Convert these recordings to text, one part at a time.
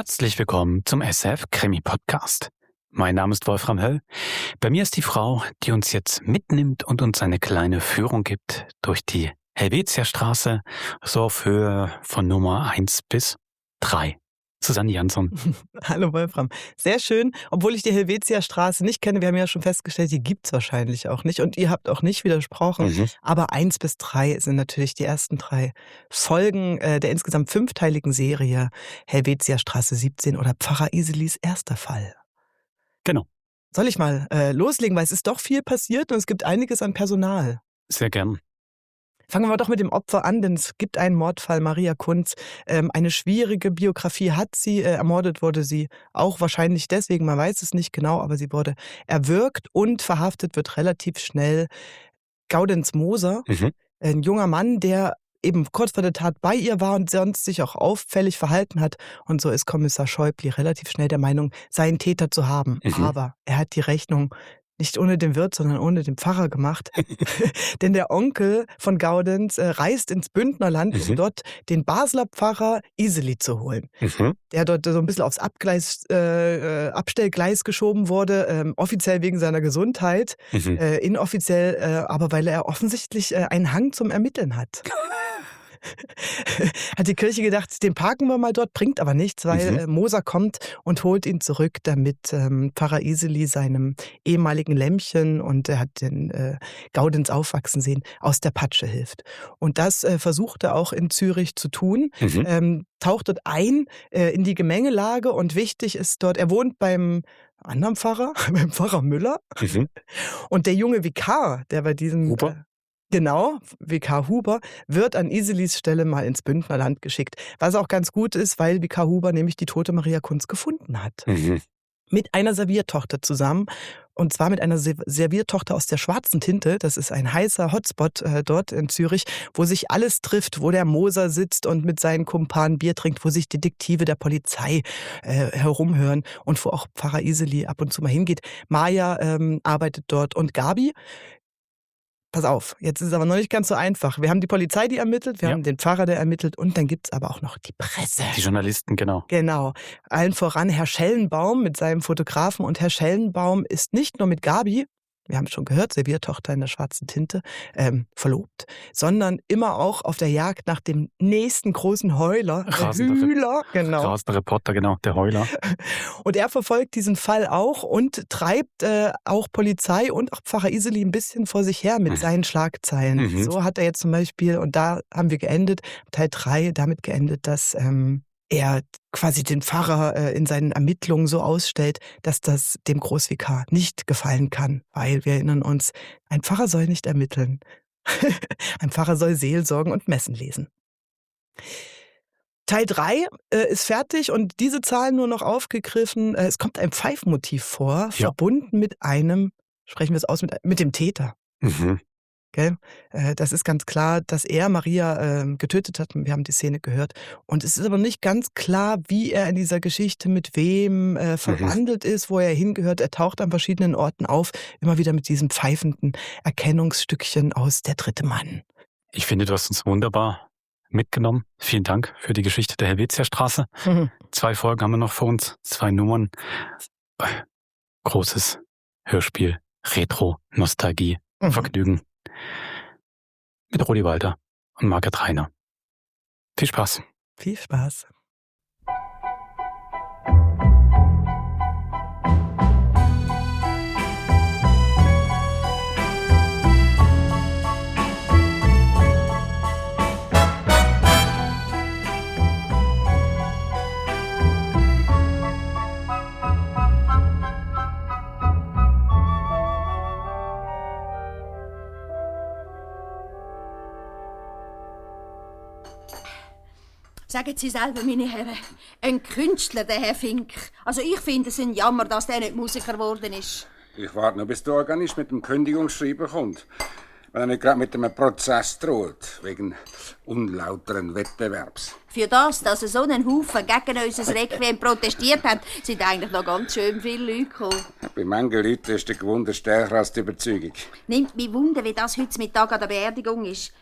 Herzlich willkommen zum SF Krimi Podcast. Mein Name ist Wolfram Höll. Bei mir ist die Frau, die uns jetzt mitnimmt und uns eine kleine Führung gibt durch die Helvetiastraße, so auf Höhe von Nummer 1 bis 3. Susanne Jansson. Hallo Wolfram. Sehr schön, obwohl ich die Helvetiastraße nicht kenne. Wir haben ja schon festgestellt, die gibt es wahrscheinlich auch nicht. Und ihr habt auch nicht widersprochen. Aber 1 bis 3 sind natürlich die ersten 3 Folgen der insgesamt 5-teiligen Serie Helvetiastraße 17 oder Pfarrer Iselis erster Fall. Genau. Soll ich mal loslegen, weil es ist doch viel passiert und es gibt einiges an Personal. Sehr gern. Fangen wir doch mit dem Opfer an, denn es gibt einen Mordfall, Maria Kunz. Eine schwierige Biografie hat sie. Ermordet wurde sie auch wahrscheinlich deswegen, man weiß es nicht genau, aber sie wurde erwürgt und verhaftet wird relativ schnell Gaudenz Moser, ein junger Mann, der eben kurz vor der Tat bei ihr war und sonst sich auch auffällig verhalten hat. Und so ist Kommissar Schäubli relativ schnell der Meinung, seinen Täter zu haben. Aber er hat die Rechnung nicht ohne den Wirt, sondern ohne den Pfarrer gemacht. Denn der Onkel von Gaudenz reist ins Bündnerland, um dort den Basler Pfarrer Iseli zu holen. Der dort so ein bisschen aufs Abstellgleis geschoben wurde, offiziell wegen seiner Gesundheit, inoffiziell aber weil er offensichtlich einen Hang zum Ermitteln hat. Hat die Kirche gedacht, den parken wir mal dort, bringt aber nichts, weil Moser kommt und holt ihn zurück, damit Pfarrer Iseli seinem ehemaligen Lämmchen, und er hat den Gaudenz aufwachsen sehen, aus der Patsche hilft. Und das versucht er auch in Zürich zu tun, taucht dort ein in die Gemengelage, und wichtig ist dort, er wohnt beim anderen Pfarrer, beim Pfarrer Müller, und der junge Vikar, der bei diesem... Huber? Genau, Vikar Huber wird an Iselis Stelle mal ins Bündnerland geschickt. Was auch ganz gut ist, weil Vikar Huber nämlich die tote Maria Kunz gefunden hat. Mit einer Serviertochter zusammen. Und zwar mit einer Serviertochter aus der Schwarzen Tinte. Das ist ein heißer Hotspot dort in Zürich, wo sich alles trifft, wo der Moser sitzt und mit seinen Kumpanen Bier trinkt, wo sich Detektive der Polizei herumhören und wo auch Pfarrer Iseli ab und zu mal hingeht. Maja arbeitet dort und Gabi. Pass auf, jetzt ist es aber noch nicht ganz so einfach. Wir haben die Polizei, die ermittelt, wir haben den Pfarrer, der ermittelt, und dann gibt es aber auch noch die Presse. Die Journalisten, genau. Genau. Allen voran Herr Schellenbaum mit seinem Fotografen. Und Herr Schellenbaum ist nicht nur mit Gabi, wir haben es schon gehört, Serviertochter in der Schwarzen Tinte, verlobt, sondern immer auch auf der Jagd nach dem nächsten großen Heuler, Hühler. Genau. Rasender Reporter, genau, der Heuler. Und er verfolgt diesen Fall auch und treibt auch Polizei und auch Pfarrer Iseli ein bisschen vor sich her mit seinen Schlagzeilen. So hat er jetzt zum Beispiel, und da haben wir geendet, Teil 3, damit geendet, dass er quasi den Pfarrer in seinen Ermittlungen so ausstellt, dass das dem Großvikar nicht gefallen kann. Weil, wir erinnern uns, ein Pfarrer soll nicht ermitteln. Ein Pfarrer soll Seelsorgen und Messen lesen. Teil 3 ist fertig und diese Zahlen nur noch aufgegriffen. Es kommt ein Pfeifmotiv vor, verbunden mit einem, sprechen wir es aus, mit dem Täter. Gell? Das ist ganz klar, dass er Maria getötet hat. Wir haben die Szene gehört. Und es ist aber nicht ganz klar, wie er in dieser Geschichte mit wem verwandelt ist, wo er hingehört. Er taucht an verschiedenen Orten auf, immer wieder mit diesem pfeifenden Erkennungsstückchen aus Der dritte Mann. Ich finde, du hast uns wunderbar mitgenommen. Vielen Dank für die Geschichte der Helvetiastraße. 2 Folgen haben wir noch vor uns, 2 Nummern. Großes Hörspiel, Retro, Nostalgie, Vergnügen. Mit Rudi Walter und Margret Rainer. Viel Spaß. Viel Spaß. Sagen Sie selber, meine Herren, ein Künstler, der Herr Fink. Also ich finde es ein Jammer, dass der nicht Musiker geworden ist. Ich warte noch, bis der Organist mit dem Kündigungsschreiben kommt. Wenn er nicht gerade mit einem Prozess droht, wegen unlauteren Wettbewerbs. Für das, dass so einen Haufen gegen unser Requiem protestiert haben, sind eigentlich noch ganz schön viele Leute gekommen. Bei manchen Leuten ist der Gewunder stärker als die Überzeugung. Nimmt mich Wunder, wie das heute Mittag an der Beerdigung ist.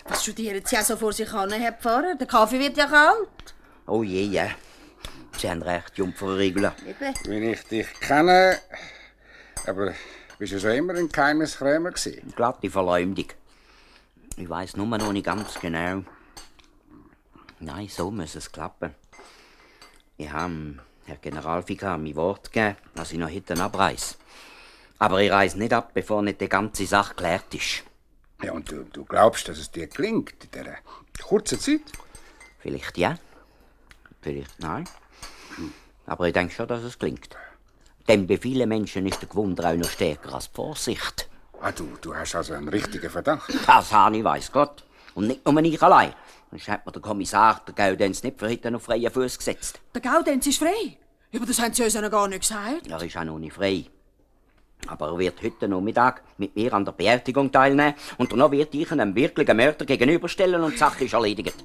Was studieren Sie also vor sich an, Herr Pfarrer? Der Kaffee wird ja kalt. Oh je, ja. Sie haben recht, Jungfrau Regula. Wenn ich dich kenne, aber bist du schon immer ein geheimes Krämer gewesen? Glatte Verleumdung. Ich weiss nur noch nicht ganz genau. Nein, so muss es klappen. Ich habe Herr Generalvikar mein Wort gegeben, dass ich noch heute abreise. Aber ich reise nicht ab, bevor nicht die ganze Sache geklärt ist. Ja, und du glaubst, dass es dir gelingt in dieser kurzen Zeit? Vielleicht ja, vielleicht nein. Aber ich denke schon, dass es gelingt. Denn bei vielen Menschen ist der Gewunder auch noch stärker als die Vorsicht. Ah, du hast also einen richtigen Verdacht. Das habe ich, weiss Gott. Und nicht nur ich allein. Sonst hat mir der Kommissar, der Gaudenz, nicht für heute auf freien Fuß gesetzt. Der Gaudenz ist frei. Aber das haben sie uns ja noch gar nicht gesagt. Er ist auch noch nicht frei. Aber er wird heute Nachmittag mit mir an der Beerdigung teilnehmen und danach wird ich einen wirklichen Mörder gegenüberstellen und die Sache ist erledigt.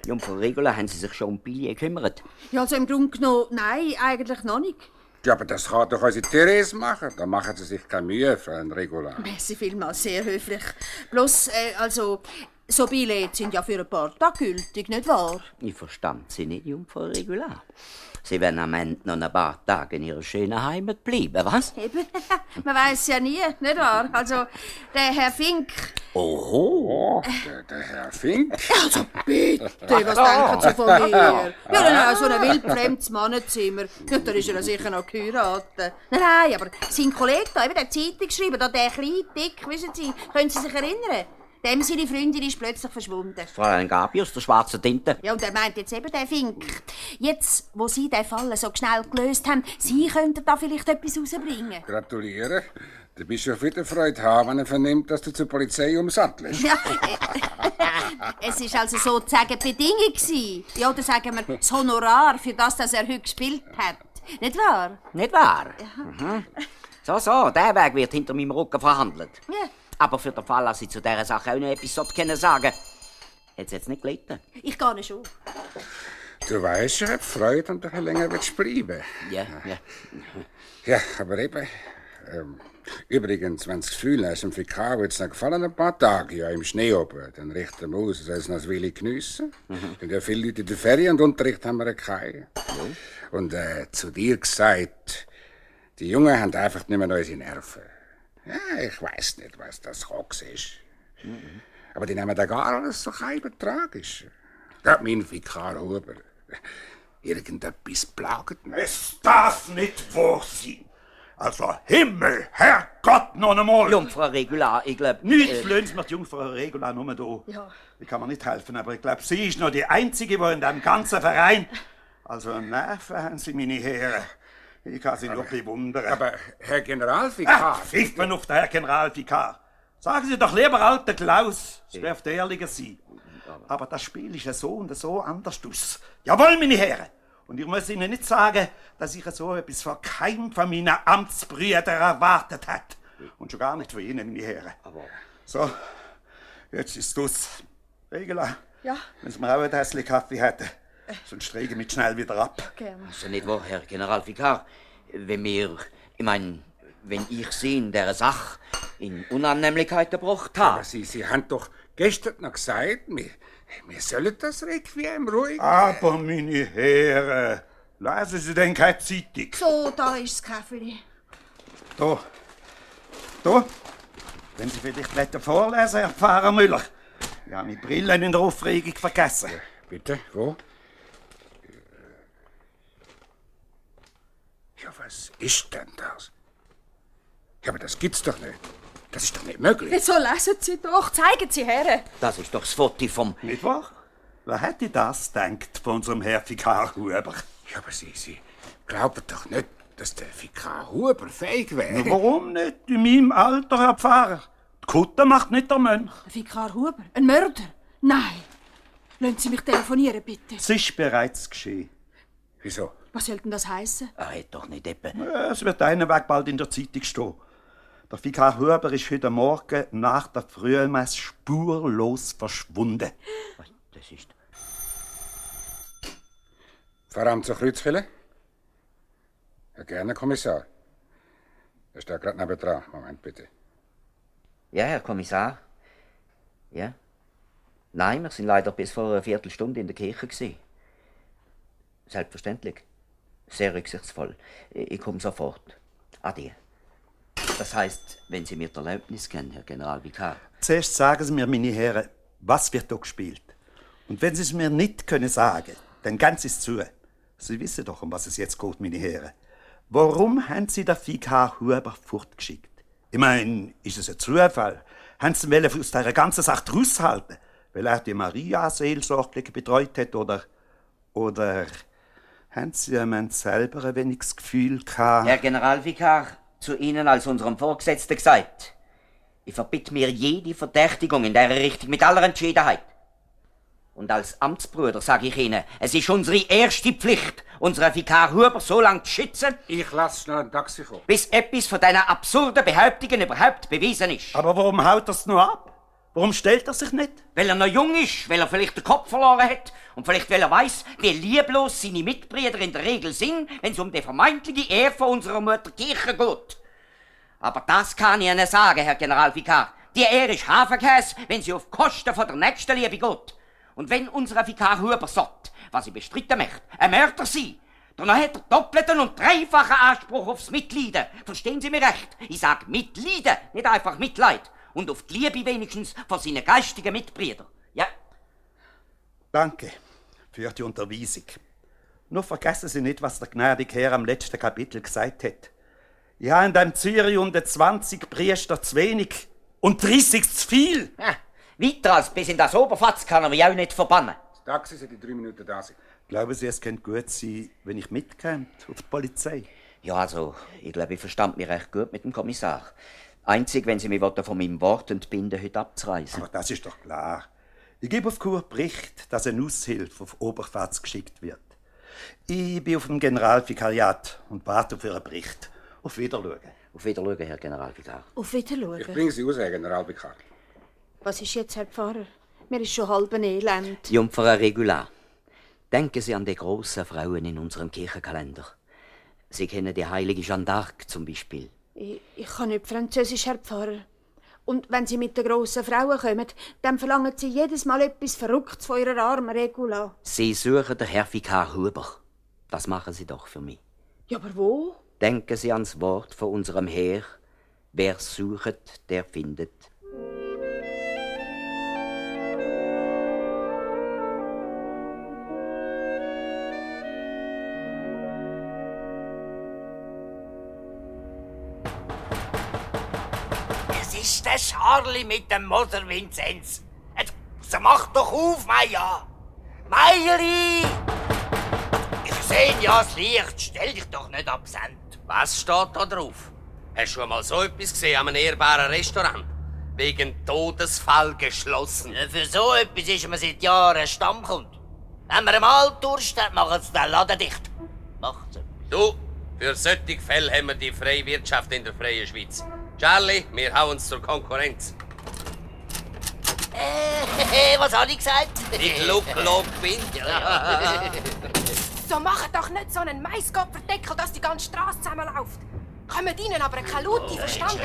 Jungfrau Regula, haben Sie sich schon um Billy gekümmert? Ja, also im Grunde genommen, nein, eigentlich noch nicht. Ja, aber das kann doch unsere Therese machen. Da machen Sie sich keine Mühe, Frau Regula. Merci vielmals, sehr höflich. Bloß, also, so Billets sind ja für ein paar Tage gültig, nicht wahr? Ich verstand Sie nicht, Jungfrau Regula. Sie werden am Ende noch ein paar Tage in Ihrer schönen Heimat bleiben, was? Eben, man weiß ja nie, nicht wahr? Also, der Herr Fink... Oho! Der Herr Fink? Also bitte, was denken Sie von mir? Ja, dann so ein wildfremdes Mannenzimmer. Ja, da ist er sicher noch geheiratet. Nein, aber sein Kollege da, eben der Zeitungsschreiber, da, der kleine, dick, wissen Sie, können Sie sich erinnern? Dem seine Freundin ist plötzlich verschwunden. Fräulein Gabi aus der schwarzen Tinte. Ja, und er meint jetzt eben der Fink. Jetzt, wo Sie den Fall so schnell gelöst haben, Sie könnten da vielleicht etwas rausbringen. Gratuliere. Der Bischof wird Freude haben, wenn er vernimmt, dass du zur Polizei umsattelst. Ja, es war also sozusagen die Bedingung gewesen. Ja, oder sagen wir das Honorar, für das er heute gespielt hat. Nicht wahr? Nicht wahr? Ja. Mhm. So, der Weg wird hinter meinem Rücken verhandelt. Ja. Aber für den Fall, dass ich zu dieser Sache auch noch etwas sagen können, hat es jetzt nicht gelitten. Ich gehe nicht schon. Du weißt, er hat Freude und er länger willst bleiben. Ja. Ja, aber eben... übrigens, wenn du das Gefühl hast, im Vikar wird es noch gefallen, ein paar Tage ja, im Schnee oben, dann richten wir aus, er soll es noch ein Weile geniessen. Und ja, viele Leute in der Ferien und Unterricht haben wir keinen. Und zu dir gesagt, die Jungen haben einfach nicht mehr unsere Nerven. Ja, ich weiss nicht, was das Rocks ist. Aber die nehmen da gar alles so tragisch. Gerade mein Vikar Huber. Irgendetwas plagt mich. Es darf nicht wahr sein. Also Himmel, Herrgott, noch einmal. Jungfrau Regula, ich glaube... Nichts löhnt mir die Jungfrau Regula nur da. Ja. Ich kann mir nicht helfen, aber ich glaube, sie ist noch die Einzige, die in diesem ganzen Verein... Also Nerven haben Sie, meine Herren. Ich kann Sie nur bewundern. Aber Herr Generalvikar... Pfiffen auf den Herr Generalvikar. Sagen Sie doch lieber alter Klaus, es dürfte ehrlicher sein. Aber das Spiel ist ja so und so anders aus. Jawohl, meine Herren. Und ich muss Ihnen nicht sagen, dass ich so etwas von keinem von meinen Amtsbrüdern erwartet hätte. Und schon gar nicht von Ihnen, meine Herren. Aber... So, jetzt ist es. Regula, Ja. wenn Sie mir auch einen Tasse Kaffee hätten, sonst streiche ich mich schnell wieder ab. Gerne. Also nicht wahr, Herr Generalvikar. Wenn ich Sie in dieser Sache in Unannehmlichkeiten gebracht habe... Aber Sie haben doch gestern noch gesagt, wir sollen das Requiem ruhig... Aber, meine Herren, lesen Sie denn keine Zeitung? So, da ist das Kaffee. Da. Wenn Sie vielleicht wollen vorlesen, Herr Pfarrer Müller. Ich habe meine Brille in der Aufregung vergessen. Bitte, wo? Ja, was ist denn das? Ja, aber das gibt's doch nicht. Das ist doch nicht möglich. So lesen Sie doch, zeigen Sie her. Das ist doch das Foto vom... Nicht wahr? Wer hätte das gedacht von unserem Herr Vikar Huber? Ja, aber Sie glauben doch nicht, dass der Vikar Huber fähig wäre. Warum nicht? In meinem Alter, Herr Pfarrer. Die Kutte macht nicht der Mönch. Vikar Huber, ein Mörder? Nein. Lassen Sie mich telefonieren, bitte. Es ist bereits geschehen. Wieso? Was soll denn das heißen? Er hat doch nicht etwa... Es wird einen Weg bald in der Zeitung stehen. Der Vikar Huber ist heute Morgen nach der Frühmesse spurlos verschwunden. Das ist... Pfarramt zur Kreuzkirche? Ja, gerne, Kommissar. Er steht gerade neben dran. Moment, bitte. Ja, Herr Kommissar. Ja? Nein, wir sind leider bis vor einer Viertelstunde in der Kirche gewesen. Selbstverständlich. Sehr rücksichtsvoll. Ich komme sofort. Ade. Das heisst, wenn Sie mir die Erlaubnis geben, Herr Generalvikar. Zuerst sagen Sie mir, meine Herren, was wird hier gespielt? Und wenn Sie es mir nicht können sagen, dann ganz ist zu. Sie wissen doch, um was es jetzt geht, meine Herren. Warum haben Sie den Vikar Huber fortgeschickt? Ich meine, ist es ein Zufall? Haben Sie ihn aus dieser ganzen Sache raushalten, weil er die Maria seelsorglich betreut hat? Oder haben Sie selber ein wenig das Gefühl gehabt? Herr Generalvikar, zu Ihnen als unserem Vorgesetzten gesagt. Ich verbitte mir jede Verdächtigung in dieser Richtung mit aller Entschiedenheit. Und als Amtsbruder sage ich Ihnen, es ist unsere erste Pflicht, unseren Vikar Huber so lange zu schützen, Ich lasse schnell ein Taxi kommen. bis etwas von diesen absurden Behauptungen überhaupt bewiesen ist. Aber warum haut er es noch ab? Warum stellt er sich nicht? Weil er noch jung ist, weil er vielleicht den Kopf verloren hat und vielleicht weil er weiss, wie lieblos seine Mitbrüder in der Regel sind, wenn es um die vermeintliche Ehre von unserer Mutter Kirche geht. Aber das kann ich Ihnen sagen, Herr Generalvikar. Die Ehre ist Hafenkäse, wenn sie auf Kosten von der Nächstenliebe geht. Und wenn unser Vikar Huber sagt, was ich bestreiten möchte, ein Mörder sei, dann hat er doppelten und dreifachen Anspruch aufs Mitleiden. Verstehen Sie mich recht? Ich sage Mitleiden, nicht einfach Mitleid. Und auf die Liebe wenigstens von seinen geistigen Mitbrüdern. Ja. Danke für die Unterweisung. Nur vergessen Sie nicht, was der gnädige Herr am letzten Kapitel gesagt hat. Ich habe in dem Zürich um die 20 Priester zu wenig und 30 zu viel. Weiter als bis in das Oberfatz kann er mich auch nicht verbannen. Das Taxi sollte in 3 Minuten da sein. Glauben Sie, es könnte gut sein, wenn ich mitkäme auf die Polizei? Ja, also, ich glaube, ich verstand mich recht gut mit dem Kommissar. Einzig, wenn Sie mich von meinem Wort entbinden, heute abzureisen. Aber das ist doch klar. Ich gebe auf Kur Bericht, dass eine Aushilfe auf Oberfatz geschickt wird. Ich bin auf dem Generalvikariat und warte auf Ihren Bericht. Auf Wiedersehen. Auf Wiedersehen, Herr Generalvikar. Auf Wiedersehen. Ich bringe Sie raus, Herr Generalvikar. Was ist jetzt, Herr Pfarrer? Mir ist schon halb ein Elend. Jungfrau Regula, denken Sie an die grossen Frauen in unserem Kirchenkalender. Sie kennen die heilige Jeanne d'Arc zum Beispiel. Ich kann nicht Französisch, Herr Pfarrer. Und wenn Sie mit den grossen Frauen kommen, dann verlangen Sie jedes Mal etwas Verrücktes von Ihrer armen Regula. Sie suchen den Herr Vikar Huber. Das machen Sie doch für mich. Ja, aber wo? Denken Sie ans Wort von unserem Herr. Wer sucht, der findet. Es ist der Charlie mit dem Moser Vinzenz. Jetzt mach doch auf, Maja! Meierli! Ich seh ja das Licht, stell dich doch nicht absent. Was steht da drauf? Hast du schon mal so etwas gesehen an einem ehrbaren Restaurant? Wegen Todesfall geschlossen. Für so etwas ist man seit Jahren Stammkunde. Wenn man mal Durst hat, machen sie den Laden dicht. Macht's. Du, für solche Fälle haben wir die freie Wirtschaft in der freien Schweiz. Charlie, wir hauen uns zur Konkurrenz. Was hab ich gesagt? Ich Lob bin. So macht doch nicht so einen Maisgottverdeckel, dass die ganze Straße zusammenläuft. Kommen Ihnen aber keine Laute, verstanden?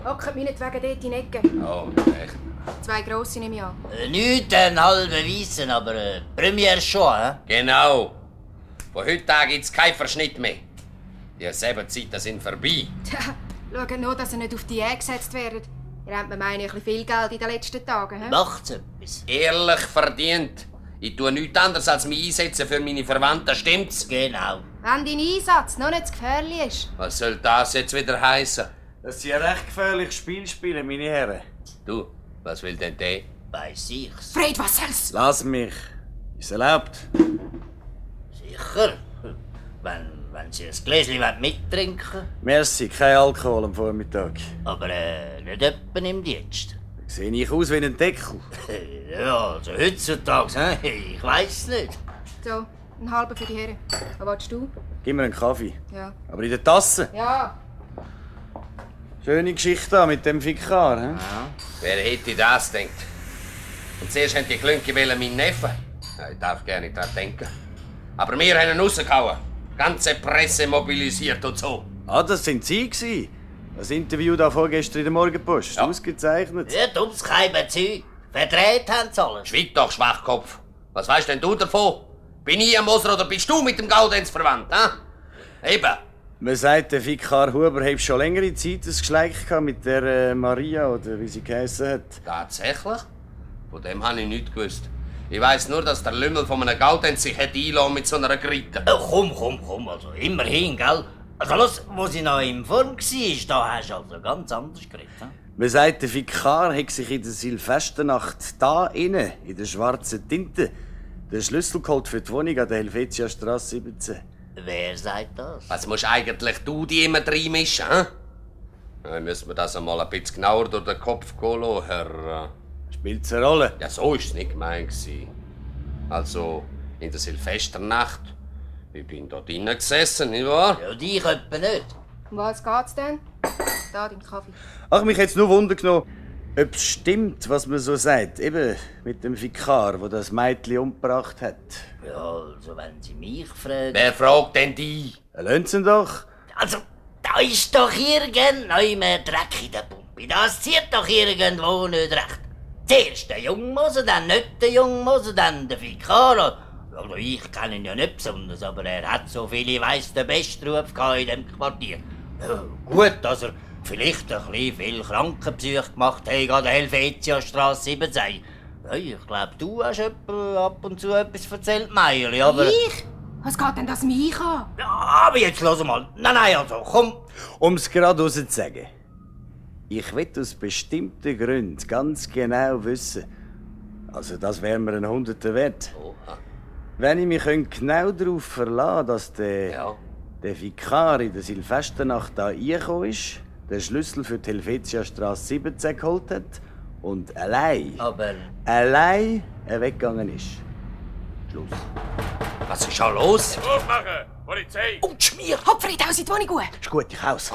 Hocken mich nicht wegen dort in die Ecke. Oh, echt? 2 grosse nehme ich an. Nicht einen halben Weissen, aber Premiere schon, hä? Genau. Von heute an gibt's keinen Verschnitt mehr. Die Zeiten sind vorbei. Tja, schaut nur, dass ihr nicht auf die Jähe gesetzt werdet. Ihr habt mir meine ein bisschen viel Geld in den letzten Tagen, hä? Macht's etwas. Ehrlich verdient. Ich tue nichts anderes als mich einsetzen für meine Verwandten, stimmt's? Genau. Wenn dein Einsatz noch nicht zu gefährlich ist. Was soll das jetzt wieder heißen? Das ist ein recht gefährliches Spiel spielen, meine Herren. Du, was will denn der? Weiss ich's. Fred, was soll's? Lass mich. Ist erlaubt. Sicher. Wenn Sie ein Gläschen mittrinken wollen. Merci, kein Alkohol am Vormittag. Aber nicht jemand im Dienst. Sehe ich aus wie ein Deckel? Ja, also heutzutage, ich weiss nicht. So, ein halber für die Herren. Was willst du? Gib mir einen Kaffee. Ja. Aber in der Tasse. Ja. Schöne Geschichte da mit dem Vikar. He? Wer hätte das gedacht? Und zuerst haben die Klünke meinen Neffen. Ja, ich darf gar nicht daran denken. Aber wir haben ihn rausgehauen. Ganze Presse mobilisiert und so. Ah, das sind Sie gewesen. Das Interview da vorgestern in der Morgenpost. Ja. Ausgezeichnet. Ja, dummes Zeug. Verdreht haben sie alles. Schweig doch, Schwachkopf. Was weißt denn du davon? Bin ich ein Moser oder bist du mit dem Gaudenz verwandt, hä? Eben. Man sagt, der Vikar Huber hat schon längere Zeit ein Geschleik mit der Maria, oder wie sie geheissen hat. Tatsächlich? Von dem habe ich nichts gewusst. Ich weiss nur, dass der Lümmel von einem Gaudenz sich einlassen mit so einer Gritte. Komm, also immerhin, gell? Also los, wo sie noch in Form war, da hast du also ganz anders geredet. Man sagt, der Vikar hat sich in der Silvesternacht da innen, in der schwarzen Tinte, den Schlüssel geholt für die Wohnung an der Helvetiastrasse 17. Wer sagt das? Was musst eigentlich du die immer reinmischen, hä? Dann müssen wir das einmal ein bisschen genauer durch den Kopf gehen lassen, Herr... Spielt's eine Rolle? Ja, so war es nicht gemeint. Also, in der Silvesternacht. Ich bin da drinnen gesessen, nicht wahr? Ja, dich etwa nicht. Um was geht's denn? Da, dein Kaffee. Ach, mich hat's nur Wunder genommen, ob es stimmt, was man so sagt. Eben mit dem Vikar, der das Mädchen umgebracht hat. Ja, also wenn Sie mich fragen... Wer fragt denn die? Lasst sie ihn doch. Also, da ist doch irgendwo mehr Dreck in der Pumpe. Das zieht doch irgendwo nicht recht. Zuerst der Jungmoser, dann nicht der Jungmoser, dann der Vikar. Also ich kenne ihn ja nicht besonders, aber er hat, so viel ich weiss, den besten Ruf in diesem Quartier. Ja, gut, dass er vielleicht ein bisschen viel Krankenpsych gemacht hat an der Helvetiastrasse 17. Ja, ich glaube, du hast ab und zu etwas erzählt, Meierli, aber... Ich? Was geht denn das mich an? Ja, aber jetzt los mal. Nein, also komm. Um es gerade raus zu sagen. Ich will aus bestimmten Gründen ganz genau wissen. Also das wäre mir ein Hunderter wert. Oha. Wenn ich mich genau darauf verlasse, dass der Vikar in der Silvesternacht da reingekommen ist, den Schlüssel für die Helvetiastrasse 17 geholt hat und allein weggegangen ist. Schluss. Was ist schon los? Aufmachen! Polizei! Und Schmier! Hopfried, aus in die Wohnung gut! Ist gut, ich raus.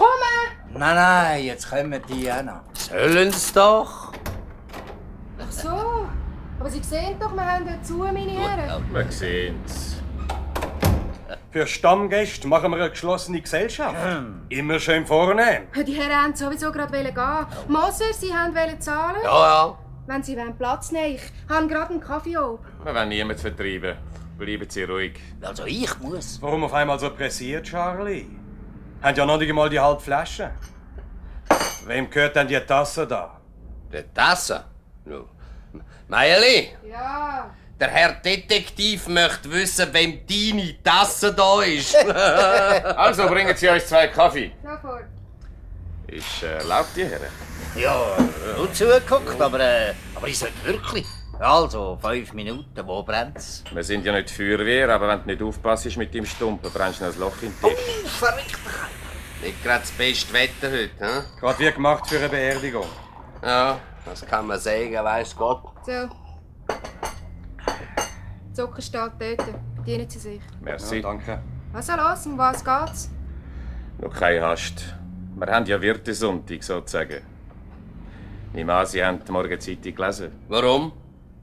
Nein, jetzt kommen die auch noch. Sollen sie doch? Ach so. Aber Sie sehen doch, wir haben ja zu, meine Herren. Wir sehen's. Für Stammgäste machen wir eine geschlossene Gesellschaft. Immer schön vornehm. Die Herren wollten sowieso gerade gehen. Moser, Sie wollten zahlen? Ja. Wenn Sie Platz nehmen wollen. Ich habe gerade einen Kaffee oben. Wir wollen niemanden vertreiben. Bleiben Sie ruhig. Also ich muss. Warum auf einmal so pressiert, Charlie? Haben ja noch nicht einmal die halbe Flasche. Wem gehört denn die Tasse da? Die Tasse? No. Meierli, Ja. der Herr Detektiv möchte wissen, wem deine Tasse da ist. Also bringen Sie uns 2 Kaffee. Sofort. Ist erlaubt, die Herren? Ja, gut zugeguckt, aber ich sollte wirklich. Also, 5 Minuten, wo brennt's? Wir sind ja nicht Feuerwehr, aber wenn du nicht aufpasst mit deinem Stumpen, brennst du noch ein Loch in den Tisch. Verrückt! Nicht gerade das beste Wetter heute, hm? Gerade wie gemacht für eine Beerdigung. Ja, das kann man sagen, weiss Gott. So. Zucker steht dort. Bedienen Sie sich. Merci. Ja, danke. Also los, um was geht's? Noch keine Hast. Wir haben ja Wirtesonntag, sozusagen. Ich nehme an, Sie haben die Morgenzeitung gelesen. Warum?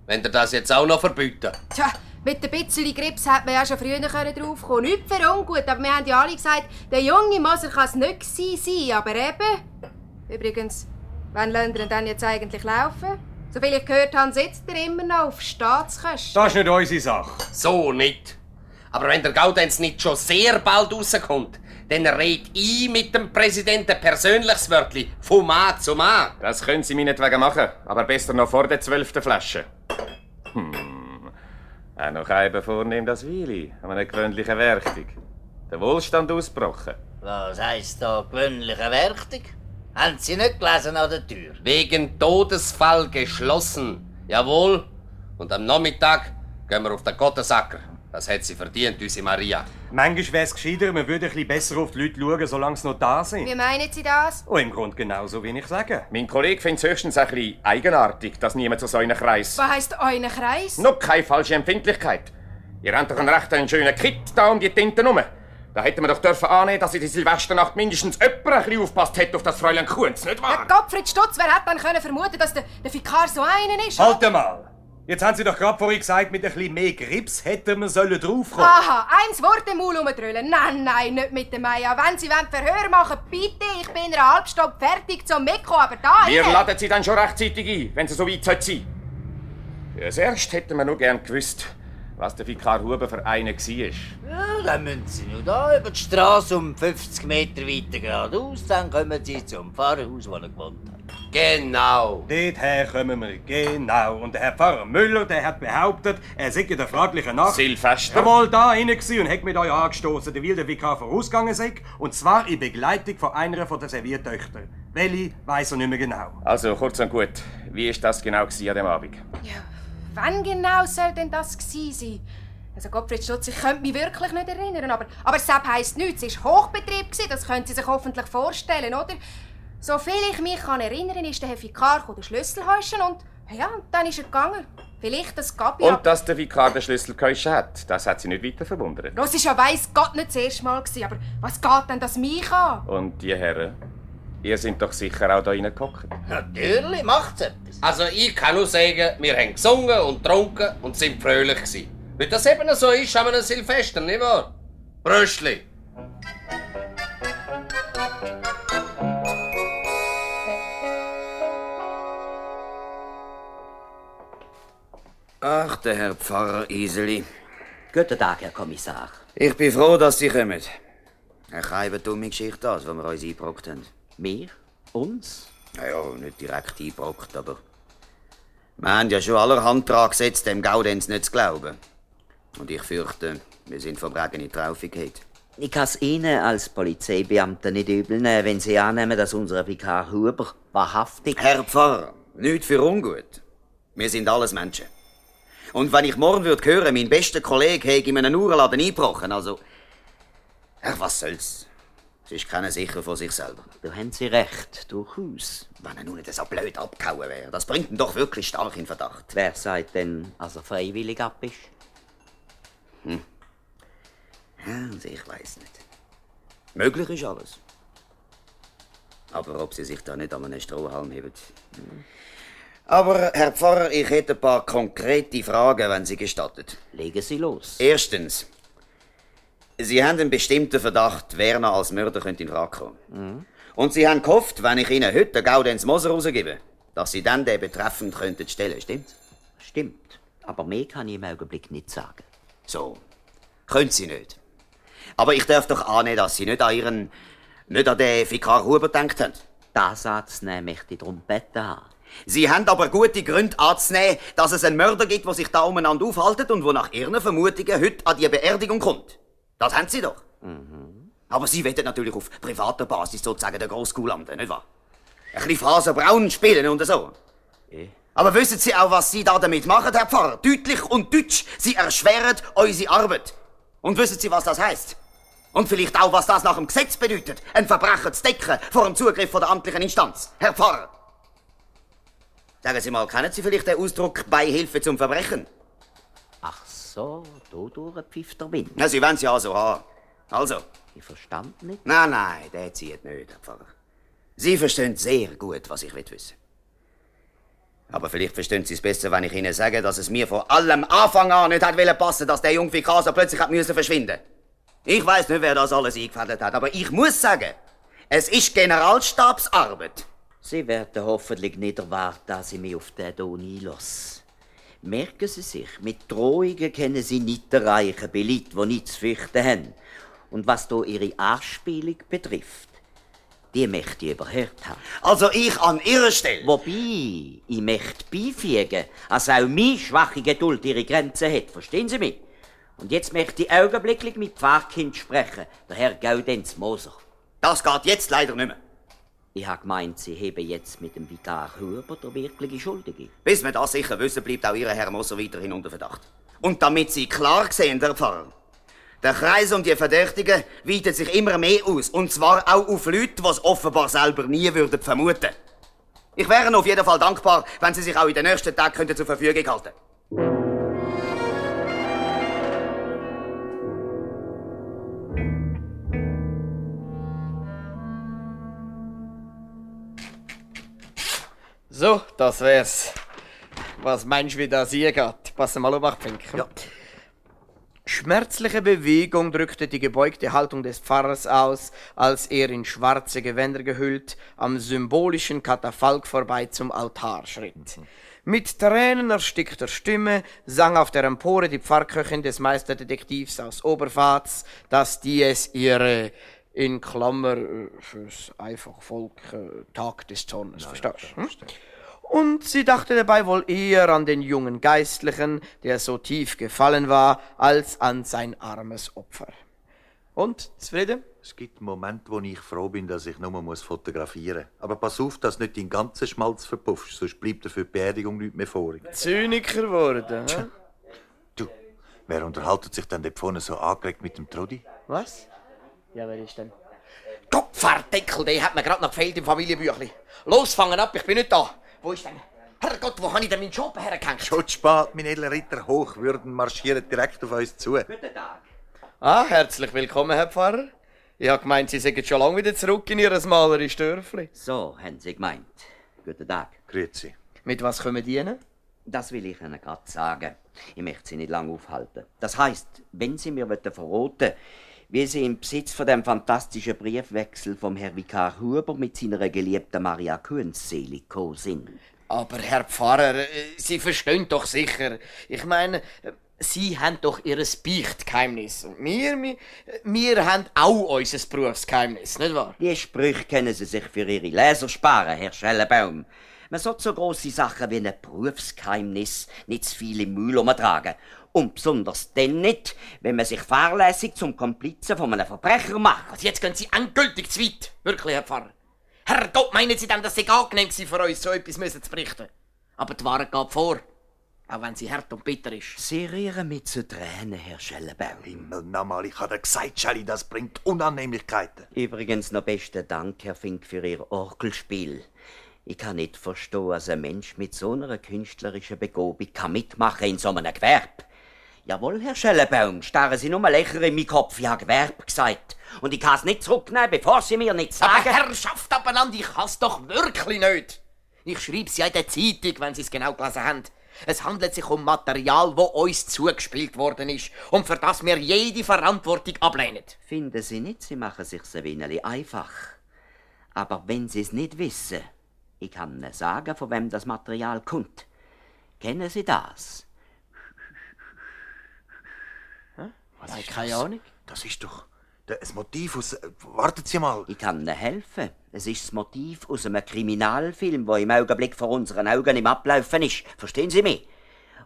Wenn ihr das jetzt auch noch verbieten? Tja, mit ein bisschen Grips hätte man ja schon früher draufkommen. Nicht für ungut, aber wir haben ja alle gesagt, der junge Moser kann es nicht sein, aber eben... Übrigens, wann lassen wir ihn denn jetzt eigentlich laufen? Soviel ich gehört habe, sitzt er immer noch auf Staatskosten. Das ist nicht unsere Sache. So nicht. Aber wenn der Gaudenz nicht schon sehr bald rauskommt, dann red ich mit dem Präsidenten persönliches Wörtli von Mann zu Mann. Das können Sie meinetwegen machen, aber besser noch vor der 12. Flasche. Auch noch eben vornehm das Weili, an einer gewöhnlichen Werktung. Der Wohlstand ausgebrochen. Was heisst da gewöhnliche Werktung? Haben Sie nicht gelesen an der Tür? Wegen Todesfall geschlossen. Jawohl. Und am Nachmittag gehen wir auf den Gottesacker. Das hat sie verdient, unsere Maria. Manchmal wäre es gescheiter, man würde ein bisschen besser auf die Leute schauen, solange sie noch da sind. Wie meinen Sie das? Oh, im Grunde genauso, wie ich sage. Mein Kollege findet es höchstens ein bisschen eigenartig, dass niemand zu so einem Kreis. Was heisst euren Kreis? Noch keine falsche Empfindlichkeit. Ihr habt doch einen schönen Kit da um die Tinte herum. Da hätten wir doch dürfen annehmen, dass in die Silvesternacht mindestens jemand ein bisschen aufpasst hätte auf das Fräulein Kunz, nicht wahr? Gottfried Stutz, wer hätte dann können vermuten, dass der Vikar so einen ist? Halt mal! Jetzt haben Sie doch gerade vorhin gesagt, mit ein bisschen mehr Grips hätten wir draufkommen. Aha, eins Wort im Maul rumdrüllen. Nein, nicht mit dem Meier. Wenn Sie Verhör machen, bitte, ich bin in einer halben Stunde fertig zum Mikro, aber da... Wir laden Sie dann schon rechtzeitig ein, wenn Sie so weit sein sollten. Als erst hätten wir nur gern gewusst, was der Vikar Huber für einer war. Ja, dann müssen Sie nur da über die Straße um 50 Meter weiter geradeaus, dann kommen Sie zum Pfarrhaus, wo er gewohnt hat. Genau. Dorthin kommen wir, genau. Und der Herr Pfarrer Müller, der hat behauptet, er sei in der fraglichen Nacht... Silvester. ...jawohl da rein gewesen und hat mit euch angestoßen, weil der Vikar vorausgegangen sei. Und zwar in Begleitung von einer der Serviertöchter. Welche weiss er nicht mehr genau. Also, kurz und gut, wie war das genau an diesem Abend? Ja, wann genau soll denn das gewesen sein? Also Gottfried Stutz, ich könnte mich wirklich nicht erinnern, aber Sepp heisst nichts. Es war Hochbetrieb, das können Sie sich hoffentlich vorstellen, oder? Soviel ich mich kann erinnern, ist der Herr Vikar den Schlüssel heuschen und ja, dann ist er gegangen. Vielleicht das Gabi. Und dass der Vikar den Schlüssel gehäuscht hat, das hat sie nicht weiter verwundert. Das war ja weiss Gott nicht das erste Mal, aber was geht denn das mich an? Und die Herren, ihr seid doch sicher auch da reingehockt. Natürlich macht's etwas. Also ich kann nur sagen, wir haben gesungen und getrunken und sind fröhlich gewesen. Weil das eben so ist an einem Silvester, nicht wahr? Bröstli! Ach, der Herr Pfarrer Iseli. Guten Tag, Herr Kommissar. Ich bin froh, dass Sie kommen. Eine dumme Geschichte, das, was wir uns eingebrockt haben. Wir? Uns? Naja, nicht direkt eingebrockt, aber... Wir haben ja schon allerhand dran gesetzt, dem Gaudenz nicht zu glauben. Und ich fürchte, wir sind vom Regen in die Traufe gefallen. Ich kann es Ihnen als Polizeibeamter nicht übel nehmen, wenn Sie annehmen, dass unser Vikar Huber wahrhaftig... Herr Pfarrer, nicht für ungut. Wir sind alles Menschen. Und wenn ich morgen würde hören, mein bester Kollege hätte in einem Uhrenladen eingebrochen, also... Ach, was soll's? Es ist keiner sicher von sich selber. Da haben Sie recht, durchaus. Wenn er nun nicht so blöd abgehauen wäre, das bringt ihn doch wirklich stark in Verdacht. Wer sagt denn, dass er freiwillig ab ist? Ja, also ich weiss nicht. Möglich ist alles. Aber ob Sie sich da nicht an einen Strohhalm heben. Aber, Herr Pfarrer, ich hätte ein paar konkrete Fragen, wenn Sie gestattet. Legen Sie los. Erstens. Sie haben einen bestimmten Verdacht, wer noch als Mörder könnte in Frage kommen. Und Sie haben gehofft, wenn ich Ihnen heute den Gaudenz Moser rausgebe, dass Sie dann den betreffend könnten stellen, stimmt's? Stimmt. Aber mehr kann ich im Augenblick nicht sagen. So. Können Sie nicht. Aber ich darf doch annehmen, dass Sie nicht an den Vikar Huber gedacht haben. Das anzunehmen möchte ich darum beten haben. Sie haben aber gute Gründe anzunehmen, dass es einen Mörder gibt, der sich da umeinander aufhaltet und wo nach Ihren Vermutungen heute an die Beerdigung kommt. Das haben Sie doch. Aber Sie wollen natürlich auf privater Basis sozusagen den Grosskuh landen, nicht wahr? Ein bisschen Faserbraun spielen und so. Aber wissen Sie auch, was Sie da damit machen, Herr Pfarrer? Deutlich und deutsch. Sie erschweren unsere Arbeit. Und wissen Sie, was das heisst? Und vielleicht auch, was das nach dem Gesetz bedeutet, ein Verbrecher zu decken vor dem Zugriff von der amtlichen Instanz. Herr Pfarrer! Sagen Sie mal, kennen Sie vielleicht den Ausdruck Beihilfe zum Verbrechen? Ach so, da pfeift der Wind. Na, Sie wollen es ja so haben. Also. Ich verstand nicht. Nein, der zieht nicht, Herr Pfarrer. Sie verstehen sehr gut, was ich wissen will. Aber vielleicht verstehen Sie es besser, wenn ich Ihnen sage, dass es mir von allem Anfang an nicht hat passen, dass der junge Vikar so plötzlich hat verschwinden. Ich weiss nicht, wer das alles eingefädelt hat, aber ich muss sagen, es ist Generalstabsarbeit. Sie werden hoffentlich nicht erwarten, dass ich mich auf den Ton einlasse. Merken Sie sich, mit Drohungen können Sie nicht erreichen bei Leuten, die nichts zu fürchten haben. Und was hier Ihre Anspielung betrifft, die möchte ich überhört haben. Also ich an Ihrer Stelle. Wobei, ich möchte beifügen, dass auch meine schwache Geduld ihre Grenzen hat. Verstehen Sie mich? Und jetzt möchte ich augenblicklich mit Pfarrkind sprechen, der Herr Gaudenz Moser. Das geht jetzt leider nicht mehr. Ich habe gemeint, Sie heben jetzt mit dem Vikar Huber der wirkliche Schuldige. Bis wir das sicher wissen, bleibt auch Ihr Herr Moser weiterhin unter Verdacht. Und damit Sie klar sehen, Herr Pfarrer, der Kreis um die Verdächtigen weitet sich immer mehr aus. Und zwar auch auf Leute, die es offenbar selber nie würden vermuten. Ich wäre Ihnen auf jeden Fall dankbar, wenn Sie sich auch in den nächsten Tagen zur Verfügung halten könnten. So, das wär's. Was meinst du, wie das hier geht? Pass mal auf, Finker. Ja. Schmerzliche Bewegung drückte die gebeugte Haltung des Pfarrers aus, als er in schwarze Gewänder gehüllt am symbolischen Katafalk vorbei zum Altar schritt. Mit tränenerstickter Stimme sang auf der Empore die Pfarrköchin des Meisterdetektivs aus Oberpfalz, dass dies ihre, in Klammer fürs einfache Volk, Tag des Zornes, verstehst du? Und sie dachte dabei wohl eher an den jungen Geistlichen, der so tief gefallen war, als an sein armes Opfer. Und, zufrieden? Es gibt einen Moment, wo ich froh bin, dass ich nur fotografieren muss. Aber pass auf, dass du nicht deinen ganzen Schmalz verpuffst, sonst bleibt dir für die Beerdigung nichts mehr vor. Zyniker geworden, hä? Du, wer unterhaltet sich denn dort vorne so angeregt mit dem Trudi? Was? Ja, wer ist denn? Kopfverdeckel, der hat mir gerade noch gefehlt im Familienbüchli. Los, fangen ab, ich bin nicht da. Wo ist denn? Herrgott, wo habe ich denn meinen Job hergehängt? Schon zu spät, mein edler Ritter. Hochwürden marschieren direkt auf uns zu. Guten Tag. Ah, herzlich willkommen, Herr Pfarrer. Ich habe gemeint, Sie seien schon lange wieder zurück in Ihr malerisches Dörfli. So, haben Sie gemeint. Guten Tag. Grüezi. Mit was können wir dienen? Das will ich Ihnen gerade sagen. Ich möchte Sie nicht lange aufhalten. Das heisst, wenn Sie mir verraten wollen, wie Sie im Besitz von dem fantastischen Briefwechsel vom Herr Vikar Huber mit seiner geliebten Maria Künzselig gekommen sind. Aber, Herr Pfarrer, Sie verstehen doch sicher. Ich meine, Sie haben doch Ihr Beichtgeheimnis. Und wir haben auch unser Berufsgeheimnis, nicht wahr? Die Sprüche können Sie sich für Ihre Leser sparen, Herr Schellenbaum. Man sollte so grosse Sachen wie ein Berufsgeheimnis nicht zu viel im Müll umtragen. Und besonders dann nicht, wenn man sich fahrlässig zum Komplizen von einem Verbrecher macht. Also jetzt gehen Sie endgültig zu weit. Wirklich, Herr Pfarrer. Herrgott, meinen Sie denn, dass es angenehm war für uns, so etwas zu berichten? Aber die Wahrheit geht vor. Auch wenn sie hart und bitter ist. Sie rühren mich zu Tränen, Herr Schellenbaum. Himmel, nochmal, ich habe dir gesagt, Schelli, das bringt Unannehmlichkeiten. Übrigens noch besten Dank, Herr Fink, für Ihr Orgelspiel. Ich kann nicht verstehen, dass ein Mensch mit so einer künstlerischen Begabung mitmachen in so einem Gewerbe. Jawohl, Herr Schellenbaum, starren Sie nur lächer in meinen Kopf. Ich habe Gewerbe gesagt. Und ich kann es nicht zurücknehmen, bevor Sie mir nicht sagen... Aber Herrschaft abeinander, ich kann es doch wirklich nicht. Ich schreibe es ja in der Zeitung, wenn Sie es genau gelesen haben. Es handelt sich um Material, das uns zugespielt worden ist und für das wir jede Verantwortung ablehnen. Finden Sie nicht, Sie machen es sich ein wenig einfach. Aber wenn Sie es nicht wissen, ich kann Ihnen sagen, von wem das Material kommt. Kennen Sie das? Was ist keine Ahnung. Das ist doch das Motiv aus... Warten Sie mal. Ich kann Ihnen helfen. Es ist das Motiv aus einem Kriminalfilm, der im Augenblick vor unseren Augen im Ablaufen ist. Verstehen Sie mich?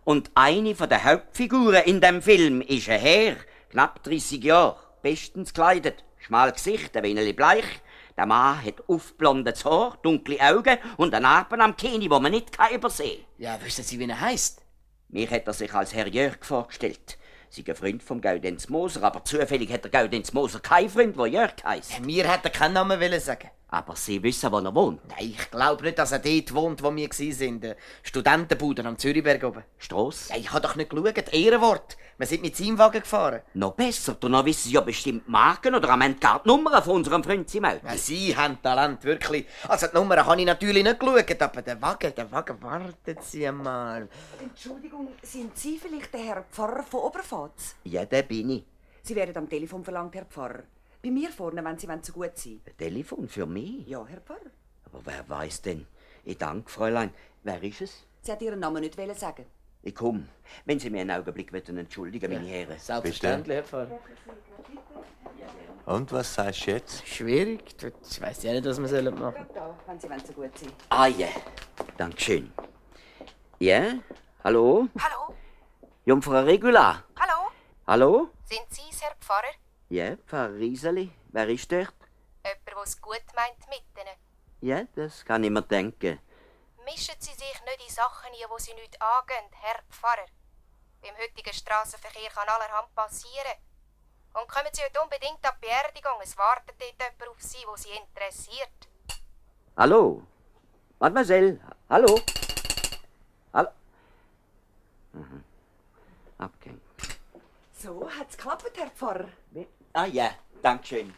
Und eine der Hauptfiguren in dem Film ist ein Herr, knapp 30 Jahre, bestens gekleidet, schmal Gesicht, ein wenig bleich. Der Mann hat aufblondes Haar, dunkle Augen und einen Narben am Kinn, die man nicht übersehen kann. Ja, wissen Sie, wie er heisst? Mir hat er sich als Herr Jörg vorgestellt. Sie ist ein Freund vom Gaudenz Moser, aber zufällig hat der Gaudenz Moser keinen Freund, der Jörg heisst. Mir hätte er keinen Namen sagen. Aber Sie wissen, wo er wohnt? Nein, ich glaube nicht, dass er dort wohnt, wo wir waren. Der Studentenbude am Zürichberg oben. Strasse? Ja, ich habe doch nicht geschaut. Ehrenwort. Wir sind mit seinem Wagen gefahren. Noch besser, dann wissen Sie ja bestimmt die Marken oder am Ende gar die Nummern von unserem Freund im Auto. Ja, Sie haben Talent, wirklich. Also die Nummern habe ich natürlich nicht geschaut, aber der Wagen, warten Sie einmal. Entschuldigung, sind Sie vielleicht der Herr Pfarrer von Oberpfalz? Ja, der bin ich. Sie werden am Telefon verlangt, Herr Pfarrer. Bei mir vorne, wenn Sie so gut sind. Ein Telefon für mich? Ja, Herr Pfarrer. Aber wer weiß denn? Ich danke, Fräulein. Wer ist es? Sie hat Ihren Namen nicht sagen. Ich komme. Wenn Sie mir einen Augenblick entschuldigen, meine Herren. Selbstverständlich, Herr Pfarrer. Und was sagst du jetzt? Schwierig. Ich weiss ja nicht, was wir machen sollen. Da, wenn Sie so gut sind. Ah ja, Dankeschön. Ja? Hallo? Hallo? Jungfrau Regula? Hallo? Hallo? Sind Sie es, Herr Pfarrer? Ja, Pfarrer Rieseli. Wer ist dort? Jemand, der es gut meint mit Ihnen. Ja, das kann ich mir denken. Mischen Sie sich nicht in Sachen ein, die Sie nicht angehen, Herr Pfarrer. Beim heutigen Strassenverkehr kann allerhand passieren. Und kommen Sie heute unbedingt an die Beerdigung. Es wartet dort jemand auf Sie, der Sie interessiert. Hallo? Mademoiselle? Hallo? Hallo? Abgehängt. So, hat's geklappt, Herr Pfarrer? Ah ja, Dankeschön.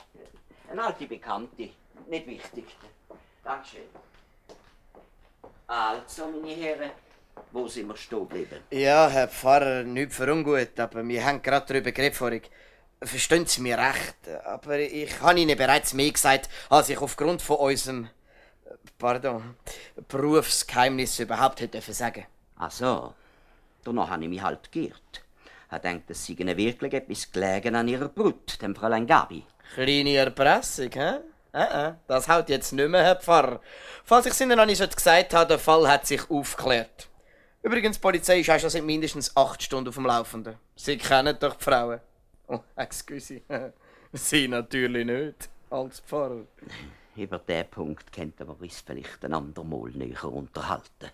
Eine alte Bekannte. Nicht wichtig. Dankeschön. Also, meine Herren, Wo sind wir stehen geblieben? Ja, Herr Pfarrer, nichts für ungut, aber wir haben gerade darüber geredet vorhin. Verstehen Sie mich recht, aber ich habe Ihnen bereits mehr gesagt, als ich aufgrund von unserem Berufsgeheimnis überhaupt hätte sagen. Ach so. Danach habe ich mich halt geirrt. Ich denke, es sei Ihnen wirklich etwas gelegen an Ihrer Brut, dem Fräulein Gabi. Kleine Erpressung, hä? Das haut jetzt nicht mehr, Herr Pfarrer. Falls ich es Ihnen noch nicht gesagt habe, der Fall hat sich aufgeklärt. Übrigens, die Polizei ist auch schon seit mindestens 8 Stunden auf dem Laufenden. Sie kennen doch die Frauen. Oh, excuse. Sie natürlich nicht, als Pfarrer. Über diesen Punkt könnten wir uns vielleicht ein andermal näher unterhalten.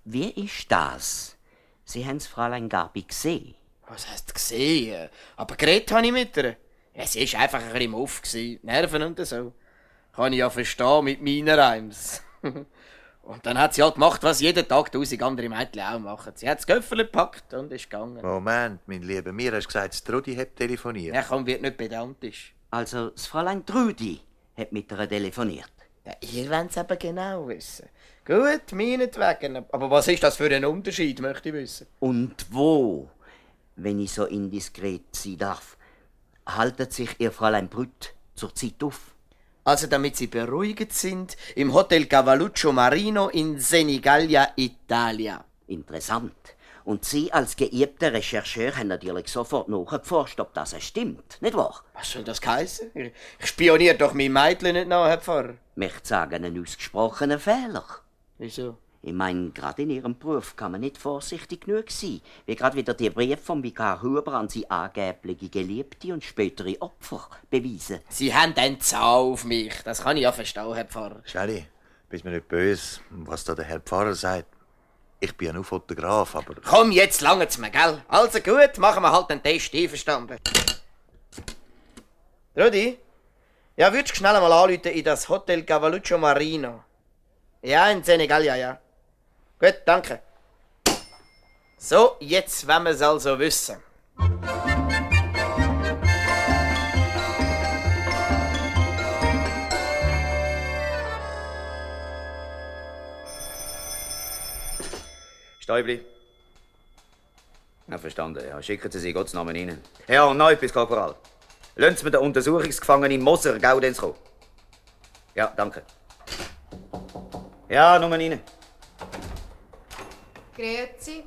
Wie ist das? Sie haben das Fräulein Gabi gesehen? Was heisst gesehen? Aber geredet habe ich mit ihr. Ja, sie war einfach ein bisschen muff, Nerven und so. Kann ich ja verstehen mit meinen Reims. Und dann hat sie halt gemacht, was jeden Tag 1000 andere Mädchen auch machen. Sie hat das Köfferchen gepackt und ist gegangen. Moment, mein Lieber, mir hast du gesagt, dass Trudi hat telefoniert. Ja, komm, wird nicht pedantisch. Also, das Fräulein Trudi hat mit ihr telefoniert? Ja, ihr wollt es aber genau wissen. Gut, meinetwegen. Aber was ist das für ein Unterschied, möchte ich wissen. Und wo, wenn ich so indiskret sein darf, haltet sich Ihr Fräulein Brüt zurzeit auf? Also, damit Sie beruhigt sind, im Hotel Cavalluccio Marino in Senigallia, Italia. Interessant. Und Sie als geübter Rechercheur haben natürlich sofort nachgeforscht, ob das stimmt, nicht wahr? Was soll das heißen? Ich spioniere doch mein Mädchen nicht nach, Herr Pfarrer. Möchte sagen, einen ausgesprochenen Fehler. Wieso? Ich meine, gerade in Ihrem Beruf kann man nicht vorsichtig genug sein, wie gerade wieder die Briefe vom Vikar Huber an Sie angebliche Geliebte und spätere Opfer beweisen. Sie haben einen Zau auf mich, das kann ich ja verstehen, Herr Pfarrer. Schally, bist mir nicht böse, was da der Herr Pfarrer sagt. Ich bin ja nur Fotograf, aber... Komm, jetzt langt's mir, gell? Also gut, machen wir halt einen Test, einverstanden. Rudi? Ja, würdest du schnell mal anrufen in das Hotel Cavalluccio Marino? Ja, in Senigallia, ja. Gut, danke. So, jetzt wollen wir es also wissen. Stäubli. Ja, verstanden. Ja. Schicken Sie sich Gottes Namen rein. Ja, und noch etwas, Korporal. Lassen Sie mir den Untersuchungsgefangenen Moser Gaudenz kommen. Ja, danke. Ja, nur rein. Grüezi.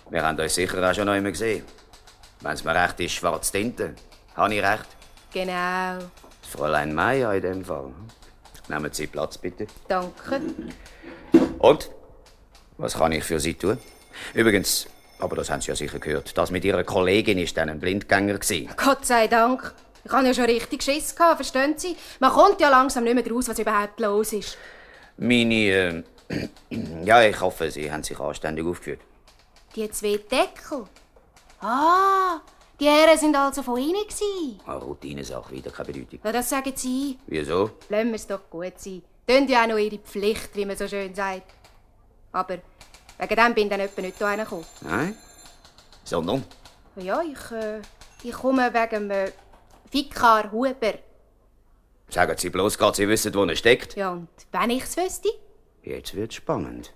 Wir haben euch sicher auch schon noch immer gesehen. Wenn es mir recht ist, schwarze Tinte. Habe ich recht? Genau. Das Fräulein Meier in dem Fall. Nehmen Sie Platz, bitte. Danke. Und? Was kann ich für Sie tun? Übrigens, aber das haben Sie ja sicher gehört, das mit Ihrer Kollegin ist dann ein Blindgänger gewesen. Gott sei Dank. Ich hatte ja schon richtig Schiss, verstehen Sie? Man kommt ja langsam nicht mehr raus, was überhaupt los ist. Meine, ja, ich hoffe, Sie haben sich anständig aufgeführt. Die 2 Deckel? Ah, die Herren sind also von Ihnen gewesen. Eine Routinesache, wieder keine Bedeutung. Ja, das sagen Sie. Wieso? Lassen wir es doch gut sein. Tun ja auch noch Ihre Pflicht, wie man so schön sagt. Aber wegen dem bin ich dann etwa nicht hierher gekommen. Nein? Sondern? Ja, ich komme wegen Vikar Huber. Sagen Sie bloß grad, Sie wissen, wo er steckt. Ja, und wenn ich es wüsste? Jetzt wird's spannend.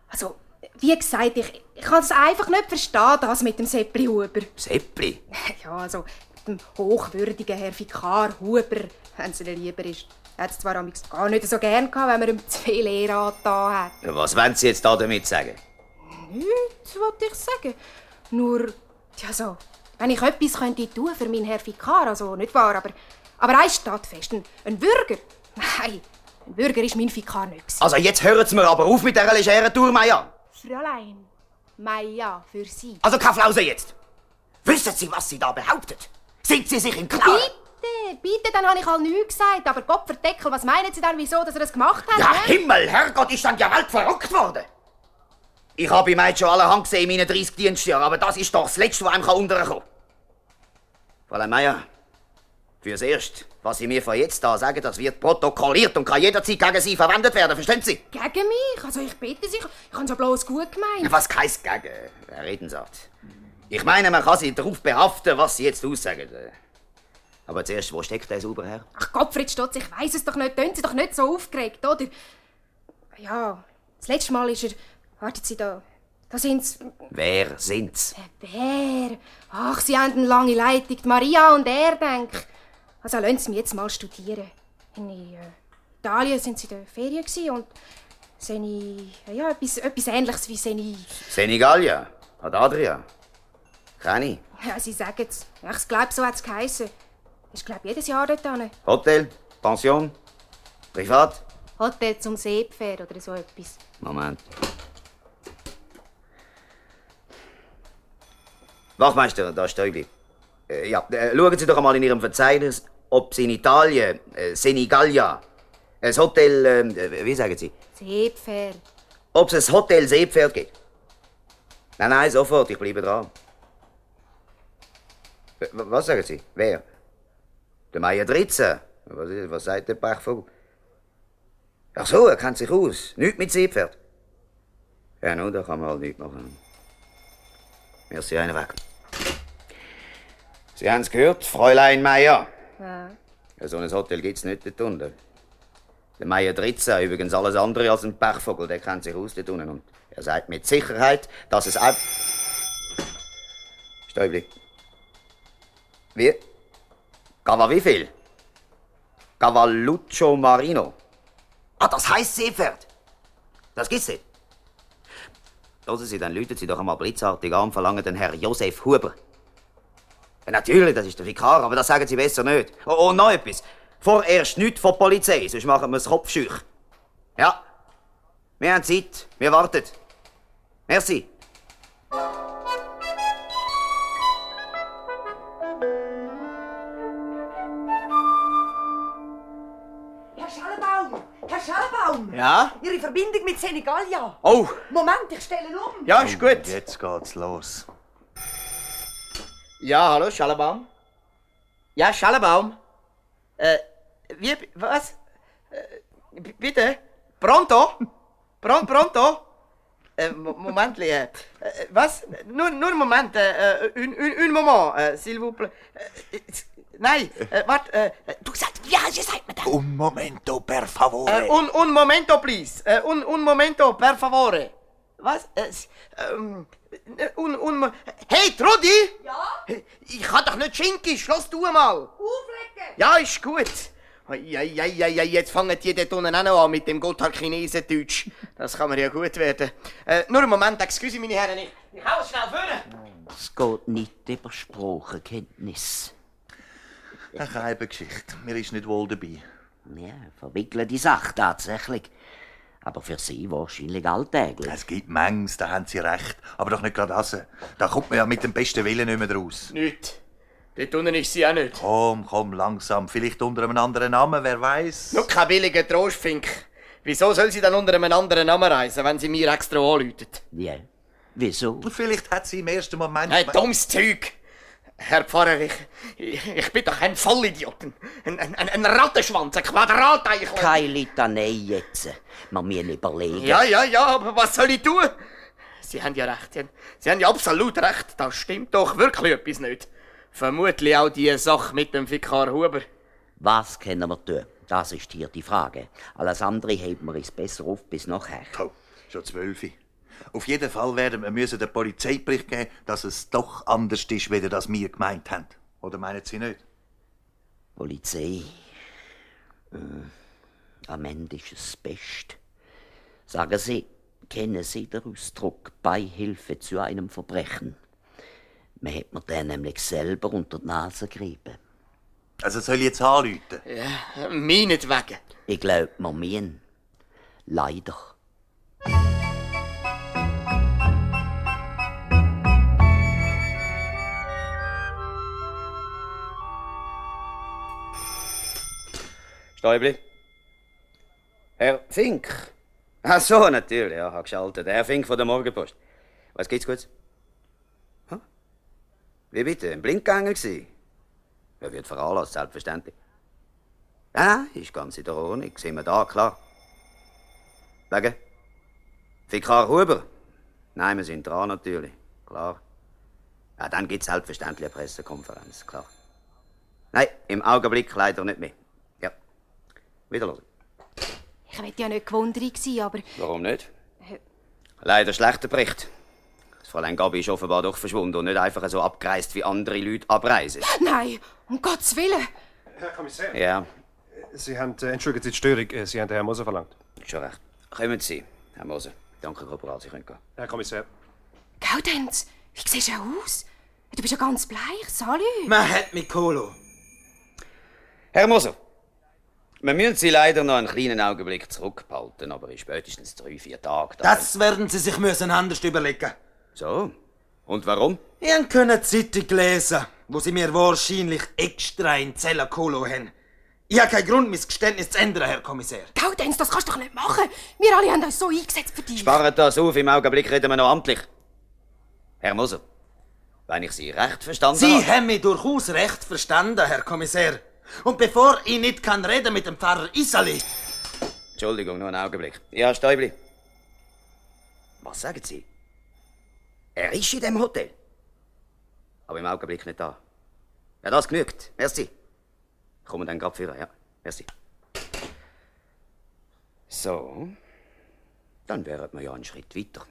Also, wie gesagt, ich kann es einfach nicht verstehen, das mit dem Seppli Huber. Seppli? Ja, also, dem hochwürdigen Herr Vikar Huber, wenn es Ihnen lieber ist. Er hat es zwar amigs gar nicht so gern gehabt, wenn man ihm zu viel Ehre angetan hat. Ja, was wollen Sie jetzt damit sagen? Nichts, wollte ich sagen. Nur, ja so, wenn ich etwas könnte tun für meinen Herr Vikar, also nicht wahr, aber eins steht fest, ein Bürger. Nein, ein Bürger ist mein Vikar nicht gewesen. Also jetzt hören Sie mir aber auf mit dieser legeren Tour, Maya. Fräulein, Maya, für Sie. Also keine Flause jetzt. Wissen Sie, was sie da behauptet? Sind Sie sich im Klaren? Bitte, dann habe ich halt nichts gesagt. Aber Gott verdeckel, was meinen Sie dann, wieso, dass er das gemacht hat? Ja, ne? Himmel, Herrgott, ist dann die Welt verrückt worden. Ich habe bei mir schon allerhand gesehen in meinen 30 Dienstjahren, aber das ist doch das Letzte, was einem unterkommen kann. Fräulein Meier, fürs Erste, was Sie mir von jetzt an sagen, das wird protokolliert und kann jederzeit gegen Sie verwendet werden, verstehen Sie? Gegen mich? Also ich bitte Sie, ich habe es ja bloß gut gemeint. Was heisst gegen? Reden Sie. Ich meine, man kann Sie darauf behaften, was Sie jetzt aussagen. Aber zuerst, wo steckt der sauber her? Ach Gottfried Stotz, ich weiss es doch nicht. Tönt Sie doch nicht so aufgeregt, oder? Ja, das letzte Mal ist er... Warten Sie da. Da sind's... Wer sind's? Wer? Ach, Sie haben eine lange Leitung. Die Maria und er, denke ich. Also lassen Sie mich jetzt mal studieren. In Italien sind Sie in der Ferien und... Ja, etwas Ähnliches wie Senigallia? Ad Adria? Kenn ich. Ja, Sie sagen es. Ja, ich glaube, so hat es geheissen. Ich glaube, jedes Jahr dort hin. Hotel? Pension? Privat? Hotel zum Seepferd oder so etwas. Moment. Wachmeister, da ist Stäubli. Schauen Sie doch einmal in Ihrem Verzeichnis, ob es in Italien, Senigallia, ein Hotel, wie sagen Sie? Seepferd. Ob es ein Hotel Seepferd gibt? Nein, sofort, ich bleibe dran. Was sagen Sie? Wer? Der Meier Dritze? Was sagt der Pechvogel? Ach so, er kennt sich aus. Nichts mit Seepferd. Ja, nun, da kann man halt nichts machen. Merci, einer weg. Sie haben es gehört, Fräulein Meier. Ja. So ein Hotel gibt's nicht dort unten. Der Meier Dritze, übrigens alles andere als ein Pechvogel, der kennt sich aus dort unten. Und er sagt mit Sicherheit, dass es auch... Stäubli. Wie? Wie viel? Cavalluccio Marino. Ah, das heisst Seepferd. Das gibt's nicht. Hören Sie, dann läuten Sie doch einmal blitzartig an und verlangen den Herrn Josef Huber. Ja, natürlich, das ist der Vikar, aber das sagen Sie besser nicht. Und noch etwas. Vorerst nichts von der Polizei, sonst machen wir es kopfschüch. Ja, wir haben Zeit, wir warten. Merci. Herr Schallenbaum! Ja? Ihre Verbindung mit Senigallia. Oh! Moment, ich stelle um. Ja, ist gut. Jetzt geht's los. Ja, hallo, Schallenbaum. Ja, Schallenbaum. Was? Bitte? Pronto? Pronto? Momentli. Was? Nur einen Moment. Un moment, s'il vous plaît. Nein, warte. Du sagst, wie sagt man das? Un momento, per favore. Un momento, please. Un momento, per favore. Was? Hey, Trudi! Ja? Ich kann doch nicht schinkisch. Lass du mal. Auflegen! Ja, ist gut. Jetzt fangen die dort unten auch noch an mit dem Gotthard-Chinesen-Deutsch. Das kann mir ja gut werden. Nur einen Moment, excuse meine Herren. Ich hau es schnell vorne. Es geht nicht über Sprachenkenntnis. Eine Keibengeschichte. Mir ist nicht wohl dabei. Ja, verwickelte Sache tatsächlich. Aber für Sie wahrscheinlich alltäglich. Es gibt Mengs, da haben Sie recht. Aber doch nicht gerade das. Da kommt man ja mit dem besten Willen nicht mehr draus. Nicht. Dort unten ist sie auch nicht. Komm, langsam. Vielleicht unter einem anderen Namen, wer weiß. Nur kein billiger Trostfink. Wieso soll sie dann unter einem anderen Namen reisen, wenn sie mir extra anläutet? Ja, wieso? Vielleicht hat sie im ersten Moment... Hey, dummes Zeug! Herr Pfarrer, ich bin doch ein Vollidiot. Ein Rattenschwanz, ein Quadrateichel. Keine Litanei jetzt. Man muss überlegen. Ja, aber was soll ich tun? Sie haben ja recht. Sie haben ja absolut recht. Da stimmt doch wirklich etwas nicht. Vermutlich auch die Sache mit dem Vikar Huber. Was können wir tun? Das ist hier die Frage. Alles andere heben wir uns besser auf bis nachher. Oh, schon 12. Auf jeden Fall werden wir den Polizeibericht geben, dass es doch anders ist, wie das wir gemeint haben. Oder meinen Sie nicht? Polizei. Am Ende ist es best. Sagen Sie, kennen Sie den Ausdruck Beihilfe zu einem Verbrechen? Man hat mir den nämlich selber unter die Nase gerieben. Also soll ich jetzt anrufen? Ja, meinetwegen. Ich glaube, wir müssen. Leider. Stäubli? Herr Fink? Ach so, natürlich, ja, habe geschaltet. Herr Fink von der Morgenpost. Was gibt's Gutes? Hm? Wie bitte? Ein Blindgänger gsi? Er wird veranlasst, selbstverständlich. Ja, ist ganz in der Ordnung. Sind wir da, klar. Wegen? Vikar Huber? Nein, wir sind dran, natürlich. Klar. Ja, dann gibt's selbstverständlich eine Pressekonferenz, klar. Nein, im Augenblick leider nicht mehr. Ja. Wiederhören. Ich will ja nicht gewundert sein, aber... Warum nicht? Leider schlechter Bericht. Das Fräulein Gabi ist offenbar doch verschwunden und nicht einfach so abgereist, wie andere Leute abreisen. Nein, um Gottes Willen. Herr Kommissar. Ja. Sie haben, entschuldigen Sie die Störung, Sie haben den Herrn Moser verlangt. Schon recht. Kommen Sie, Herr Moser. Danke, Korporal, Sie können gehen. Herr Kommissar. Gaudenz, wie siehst du aus? Du bist ja ganz bleich, Salü. Man hat mich Kolo. Herr Moser, wir müssen Sie leider noch einen kleinen Augenblick zurückbehalten, aber in spätestens 3-4 Tagen. Das werden Sie sich anders überlegen. So? Und warum? Ich konnte die Zeitung lesen, wo Sie mir wahrscheinlich extra in die Zelle Kolo haben. Ich habe keinen Grund, mein Geständnis zu ändern, Herr Kommissar. Gaudenz, das kannst du doch nicht machen. Wir alle haben uns so eingesetzt für dich. Sparen das auf, im Augenblick reden wir noch amtlich. Herr Moser, wenn ich Sie recht verstanden habe... Sie haben mich durchaus recht verstanden, Herr Kommissar. Und bevor ich nicht kann reden mit dem Pfarrer Isali... Entschuldigung, nur einen Augenblick. Ja, Stäubli. Was sagen Sie? Er ist in dem Hotel. Aber im Augenblick nicht da. Ja, das genügt. Merci. Kommen dann grad führen, ja. Merci. So. Dann wären wir ja einen Schritt weiter.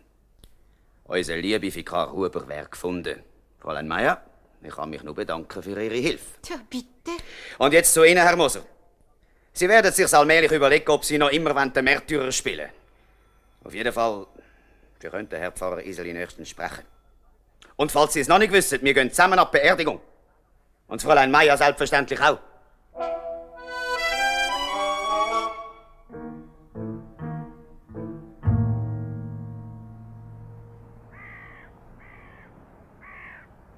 Unsere liebe Vikar Huber wäre gefunden. Fräulein Meier, ich kann mich nur bedanken für Ihre Hilfe. Tja, bitte. Und jetzt zu Ihnen, Herr Moser. Sie werden sich allmählich überlegen, ob Sie noch immer den Märtyrer spielen wollen. Auf jeden Fall, wir könnten Herr Pfarrer Iseli nächstens sprechen. Und falls Sie es noch nicht wissen, wir gehen zusammen ab Beerdigung. Und Fräulein Meier selbstverständlich auch.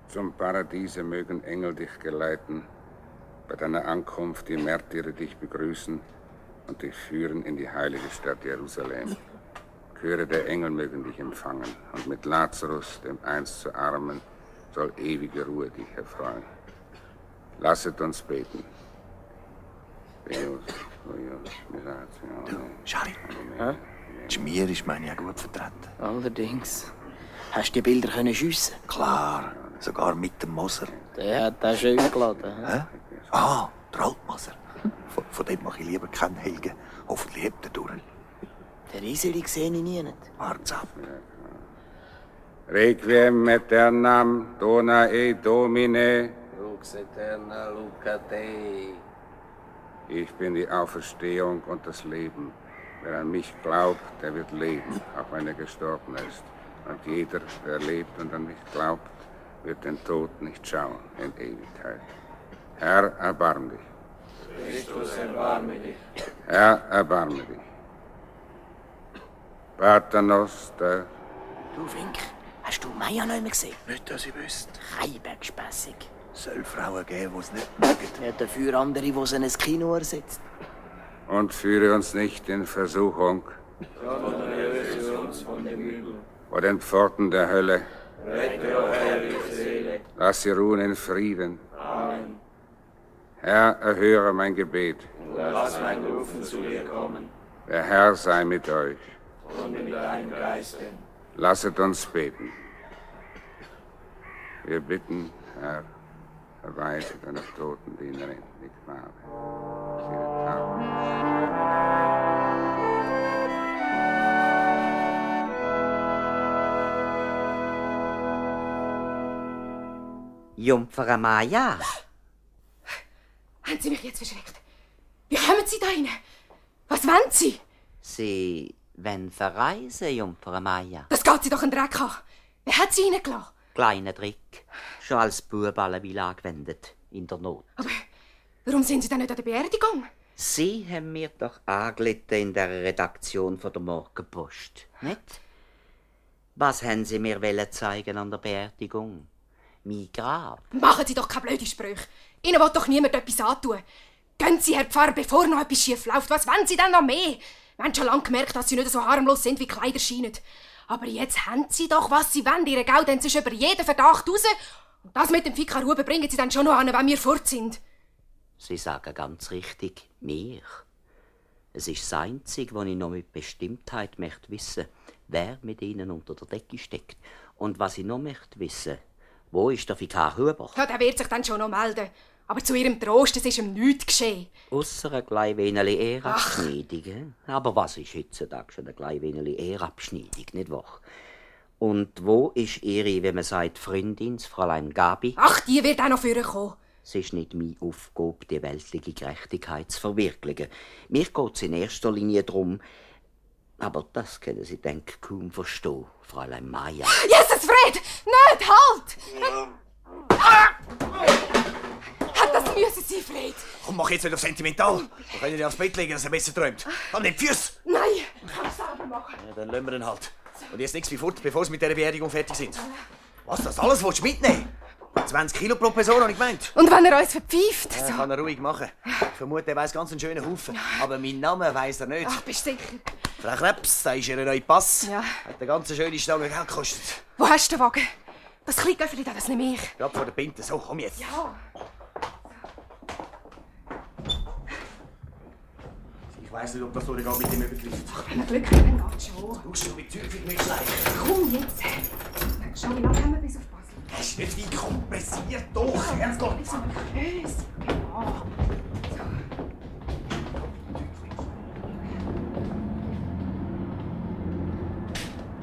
Zum Paradiese mögen Engel dich geleiten, bei deiner Ankunft die Märtyrer dich begrüßen und dich führen in die heilige Stadt Jerusalem. Chöre der Engel mögen dich empfangen, und mit Lazarus, dem einst zu Armen, soll ewige Ruhe dich erfreuen. Lasset uns beten. Du, Schari. Die Schmier ist meine ja gut vertreten. Allerdings. Hast du die Bilder können schiessen? Klar, sogar mit dem Moser. Der hat das schön geladen. Hä? Ah, der Altmoser. Von dem mache ich lieber keinen Helge. Hoffentlich hebt er durch. Der Iseli sehe ich nie. Wart's ab. Requiem aeternam dona e Domine. Lux aeterna luca Dei. Ich bin die Auferstehung und das Leben. Wer an mich glaubt, der wird leben, auch wenn er gestorben ist. Und jeder, der lebt und an mich glaubt, wird den Tod nicht schauen in Ewigkeit. Herr, erbarm dich. Christus, erbarme dich. Herr, erbarme dich. Pater Noster. Du, Fink, hast du Meier noch immer gesehen? Nicht, dass ich wüsste. Reibergspässig. Soll Frauen geben, die es nicht mögen. Ja, dafür andere, die sie in ein Kino ersetzt. Und führe uns nicht in Versuchung. Sondern erlöse uns von dem Übel. Vor den Pforten der Hölle. Rette, o Herr, ihre Seele. Lass sie ruhen in Frieden. Amen. Herr, erhöre mein Gebet. Lass mein Rufen zu dir kommen. Der Herr sei mit euch. Und mit deinem Geiste. Lasset uns beten. Wir bitten, Herr, erweise deiner toten Dienerin die Gnade. Sie wird arm. Jungfer Maja. Haben Sie mich jetzt verschreckt? Wie kommen Sie da rein? Was wollen Sie? Sie wollen verreisen, Jungfer Maja. Das geht Sie doch einen Dreck an. Wer hat Sie reingelassen? Kleiner Trick. Schon als Bub alle Weile angewendet. In der Not. Aber warum sind Sie dann nicht an der Beerdigung? Sie haben mir doch angelitten in der Redaktion von der Morgenpost, nicht? Was haben Sie mir zeigen an der Beerdigung? Mein Grab. Machen Sie doch keine blöden Sprüche. Ihnen will doch niemand etwas antun. Gehen Sie, Herr Pfarrer, bevor noch etwas schief läuft. Was wollen Sie denn noch mehr? Wir haben schon lange gemerkt, dass Sie nicht so harmlos sind, wie Kleider scheinen. Aber jetzt haben Sie doch, was Sie wollen. Ihre Gaudenz ist über jeden Verdacht raus. Und das mit dem Vikar Huber bringen Sie dann schon noch an, wenn wir fort sind. Sie sagen ganz richtig, mich. Es ist das Einzige, was ich noch mit Bestimmtheit möchte wissen, wer mit Ihnen unter der Decke steckt. Und was ich noch möchte wissen, wo ist der Vikar Huber? Ja, der wird sich dann schon noch melden. Aber zu ihrem Trost, es ist ihm nichts geschehen. Ausser ein klein wenig Ehrabschneidung. Aber was ist heutzutage schon ein klein wenig Ehrabschneidung, nicht wahr? Und wo ist Ihre, wenn man sagt, Freundin, das Fräulein Gabi? Ach, die wird auch noch vorkommen. Es ist nicht meine Aufgabe, die weltliche Gerechtigkeit zu verwirklichen. Mir geht es in erster Linie darum, aber das können Sie, denke ich, kaum verstehen, Fräulein Maja. Jesus, Fred! Nicht, halt! Hat das müssen sein, Fred? Komm, mach jetzt nicht auf sentimental. Wir können ja aufs Bett legen, dass er besser träumt. Dann nimm die Füße! Nein, kann ich selber machen. Ja, dann lassen wir ihn halt. Und jetzt nichts wie fort, bevor wir mit dieser Beerdigung fertig sind. Was, das alles willst du mitnehmen? 20 Kilo pro Person, habe ich gemeint. Und wenn er uns verpfeift? Ja, kann er ruhig machen. Ich vermute, er weiss ganz einen schönen Haufen. Aber meinen Namen weiss er nicht. Ach, bist du sicher? Frau Krebs, da ist ihr neuer Pass. Ja. Hat eine ganz schöne Stange Geld gekostet. Wo hast du den Wagen? Das kleine Göffeli da, das nehme ich. Gerade vor der Pinte. So, komm jetzt. Ja. Ich weiss nicht, ob das durchgeht mit dem Übergriff. Ach, wenn wir Glück haben, dann geht's schon. Schau schon, wie zügig wir schleichen. Komm jetzt. Schau, wie lange haben wir bis auf Basel? Das ist nicht wie kompressiert doch. Ernst Gott. Wir sind nervös. Genau.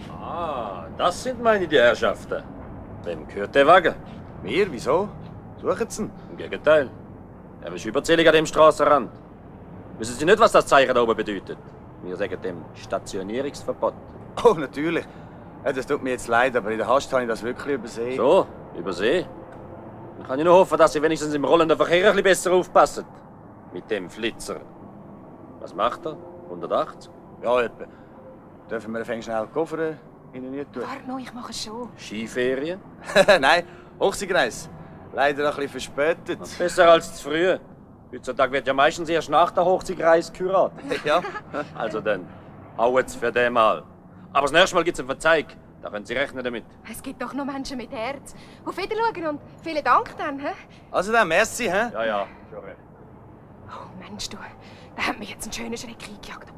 Ah, das sind meine die Herrschaften. Wem gehört der Wagen? Mir? Wieso? Suchen Sie ihn? Im Gegenteil. Er ist überzählig an dem Strassenrand. Wissen Sie nicht, was das Zeichen da oben bedeutet? Wir sagen dem Stationierungsverbot. Oh, natürlich. Ja, das tut mir jetzt leid, aber in der Hast habe ich das wirklich übersehen. So, übersehen? Dann kann ich nur hoffen, dass Sie wenigstens im rollenden Verkehr ein bisschen besser aufpassen. Mit dem Flitzer. Was macht er? 180? Ja, etwa. Dürfen wir schnell den Koffer in den tun? Warte noch, ich mache es schon. Skiferien? Nein, Hochseekreis. Leider ein bisschen verspätet. Besser als zu früh. Heutzutage wird ja meistens erst nach der Hochzeitsreise geheiratet. Ja. Also dann, hauet's für den Mal. Aber das nächste Mal gibt's einen Verzeih. Da können Sie rechnen damit. Es gibt doch noch Menschen mit Herz. Auf Wiedersehen und vielen Dank dann. He? Also dann, merci, hä? Ja, schon recht. Oh Mensch, du, da hat mich jetzt einen schönen Schreck eingejagt.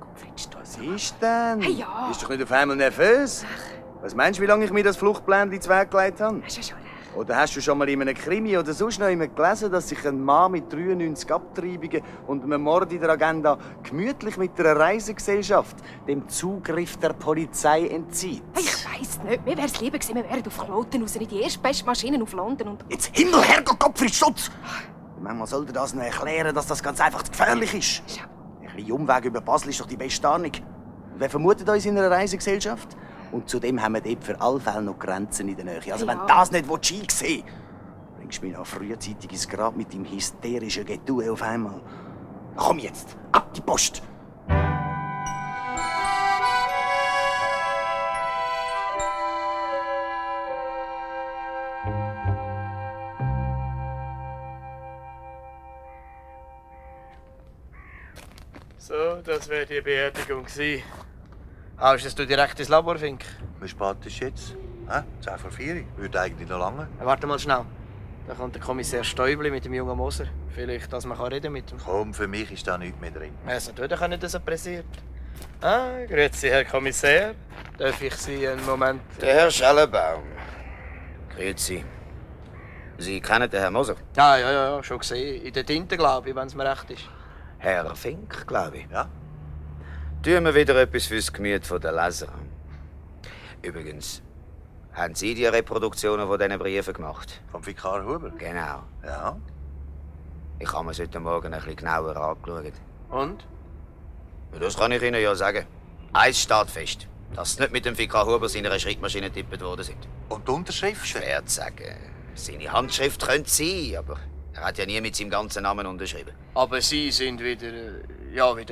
Was ist denn? Hey, ja. Bist du doch nicht auf einmal nervös? Was meinst du, wie lange ich mir das Fluchtplan zuweggelegt habe? Hast du schon recht. Oder hast du schon mal in einem Krimi oder sonst noch jemand gelesen, dass sich ein Mann mit 93 Abtreibungen und einem Mord in der Agenda gemütlich mit einer Reisegesellschaft dem Zugriff der Polizei entzieht? Hey, ich weiss nicht. Mir wär's lieber gewesen, wir wären auf Kloten raus, nicht die erstbeste Maschine auf London und... Jetzt Himmel, Herrgott, Gottfried Schutz! Manchmal sollte das noch erklären, dass das ganz einfach zu gefährlich ist. Ein bisschen Umweg über Basel ist doch die beste Ahnung. Und wer vermutet uns in einer Reisegesellschaft? Und zudem haben wir dort für alle Fälle noch Grenzen in der Nähe. Also wenn du das nicht einsehen willst, bringst du mich noch frühzeitig ins Grab mit deinem hysterischen Getue auf einmal. Komm jetzt, ab die Post! So, das wäre die Beerdigung gewesen. Haust du direkt ins Labor, Fink? Wie spät ist jetzt? 10 vor 4? Würde eigentlich noch lange. Warte mal schnell. Da kommt der Kommissär Stäubli mit dem jungen Moser. Vielleicht, dass man reden mit ihm. Komm, für mich ist da nichts mehr drin. Also, du kann nicht so pressiert. Ah, grüezi, Herr Kommissär. Darf ich Sie einen Moment... Der Herr Schellenbaum. Grüezi. Sie kennen den Herrn Moser? Ja, schon gesehen. In der Tinte, glaube ich, wenn es mir recht ist. Herr Fink, glaube ich. Ja. Tun wir wieder etwas fürs Gemüt der Leser. Übrigens, haben Sie die Reproduktionen von diesen Briefen gemacht? Vom Vikar Huber? Genau. Ja. Ich habe mir es heute Morgen ein bisschen genauer angeschaut. Und? Das kann ich Ihnen ja sagen. Eins steht fest, dass Sie nicht mit dem Vikar Huber seiner Schreibmaschine getippt worden sind. Und die Unterschrift? Schwer zu sagen. Seine Handschrift könnte sein, aber er hat ja nie mit seinem ganzen Namen unterschrieben. Aber Sie sind wieder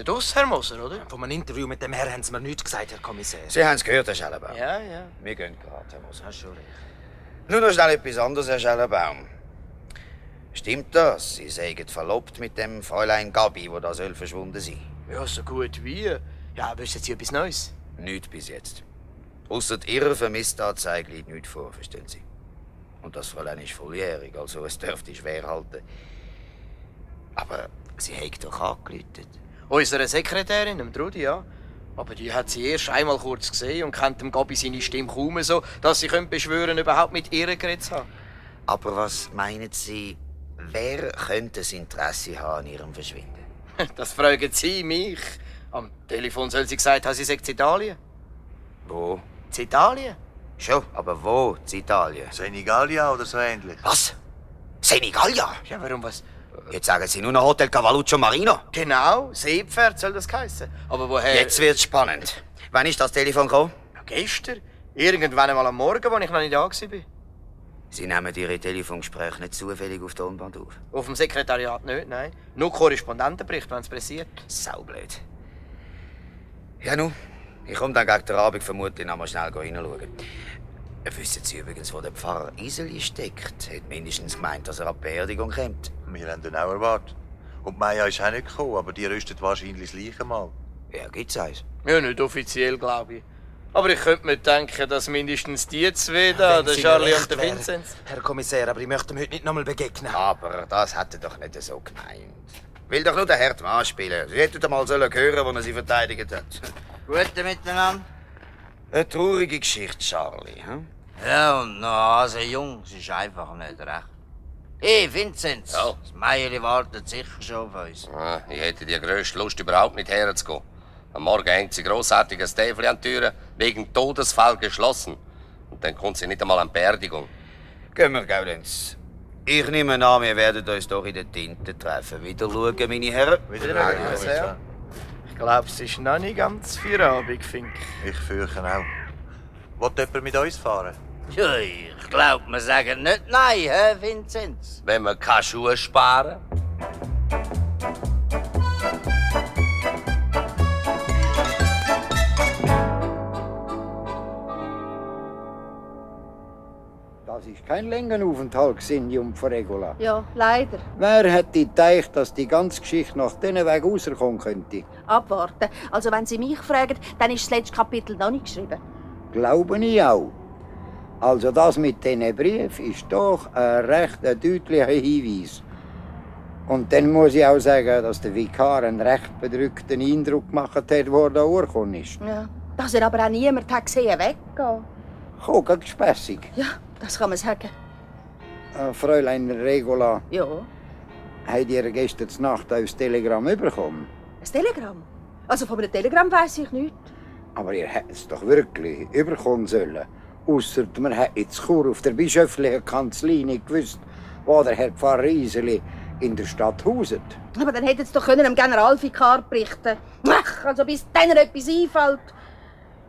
draus, Herr Moser, oder? Von einem Interview mit dem Herrn haben Sie mir nichts gesagt, Herr Kommissär. Sie haben es gehört, Herr Schellenbaum. Ja. Wir gehen gerade, Herr Moser. Hast schon recht. Nur noch schnell etwas anderes, Herr Schellenbaum. Stimmt das? Sie seien verlobt mit dem Fräulein Gabi, wo da soll verschwunden sein? Ja, so gut wie. Ja, wissen Sie etwas Neues? Nichts bis jetzt. Ausser Ihrer Vermisstanzeige liegt nichts vor, verstehen Sie? Und das Fräulein ist volljährig, also es dürfte schwer halten. Aber sie hat doch angerufen. Unsere Sekretärin, dem Trudi, ja. Aber die hat sie erst einmal kurz gesehen und kennt dem Gabi seine Stimme kaum so, dass sie beschwören, überhaupt mit ihr geredet zu haben. Aber was meinen Sie, wer könnte das Interesse haben an ihrem Verschwinden? Das fragen Sie mich. Am Telefon soll sie gesagt haben, sie sei in Italien. Wo? In Italien? Schon, aber wo? In Italien? Senigallia oder so ähnlich. Was? Senigallia? Ja, warum was? Jetzt sagen Sie nur noch Hotel Cavalluccio Marino. Genau, Seepferd soll das heißen. Aber woher? Jetzt wird's spannend. Wann ist das Telefon gekommen? Ja, gestern. Irgendwann einmal am Morgen, als ich noch nicht da war. Sie nehmen Ihre Telefongespräche nicht zufällig auf Tonband auf? Auf dem Sekretariat nicht, nein. Nur Korrespondentenbericht, wenn es pressiert. Saublöd. Ja, nun. Ich komme dann gegen den Abend vermutlich noch mal schnell reinschauen. Wissen Sie übrigens, wo der Pfarrer Iseli steckt? Hat mindestens gemeint, dass er an die Beerdigung kommt. Wir haben ihn auch erwartet. Und Maya ist auch nicht gekommen, aber die rüstet wahrscheinlich das Leichenmal. Ja, gibt's eins? Ja, nicht offiziell, glaube ich. Aber ich könnte mir denken, dass mindestens die zwei da, der Charlie und der Vinzenz. Herr Kommissar, aber ich möchte ihm heute nicht nochmal begegnen. Aber das hat er doch nicht so gemeint. Will doch nur der Herd Mann spielen. Sie hätten mal hören sollen, wo er sie verteidigt hat. Gute miteinander. Eine traurige Geschichte, Charlie. Hm? Ja, und noch also jung, es ist einfach nicht recht. Hey, Vinzenz, Ja? das Meierli wartet sicher schon auf uns. Ah, ich hätte die grösste Lust, überhaupt nicht herzugehen. Am Morgen hängt sie grossartiges Täfeli an die Tür, wegen Todesfall geschlossen. Und dann kommt sie nicht einmal an die Beerdigung. Gehen wir, Gaudenz. Ich nehme an, wir werden uns doch in der Tinte treffen. Wieder schauen, meine Herren. Wieder Ich glaube, es ist noch nicht ganz Feierabend, Fink. Ich fürchte auch. Wollt jemand mit uns fahren? Ja, ich glaub, wir sagen nicht nein, hä, Vinzenz? Wenn wir keine Schuhe sparen. Das ist kein Längenaufenthalt gewesen, Jungfer Regula. Ja, leider. Wer hätte gedacht, dass die ganze Geschichte nach diesem Weg rauskommen könnte? Abwarten. Also wenn Sie mich fragen, dann ist das letzte Kapitel noch nicht geschrieben. Glaube ich auch. Also das mit diesen Briefen ist doch ein recht deutlicher Hinweis. Und dann muss ich auch sagen, dass der Vikar einen recht bedrückten Eindruck gemacht hat, wo er da angekommen ist. Ja. Dass er aber auch niemand hat gesehen weggehen. Komm, gespässig. Ja, das kann man sagen. Fräulein Regula, Ja. habt ihr gestern Nacht ein Telegramm bekommen? Ein Telegramm? Also von einem Telegramm weiss ich nichts. Aber ihr hättet es doch wirklich bekommen sollen. Ausser man hätte in Chur auf der bischöflichen Kanzlei nicht gewusst, wo der Herr Pfarrer Iseli in der Stadt hauset. Aber dann hätten Sie doch dem Generalvikar berichten. Ach, also bis denen etwas einfällt.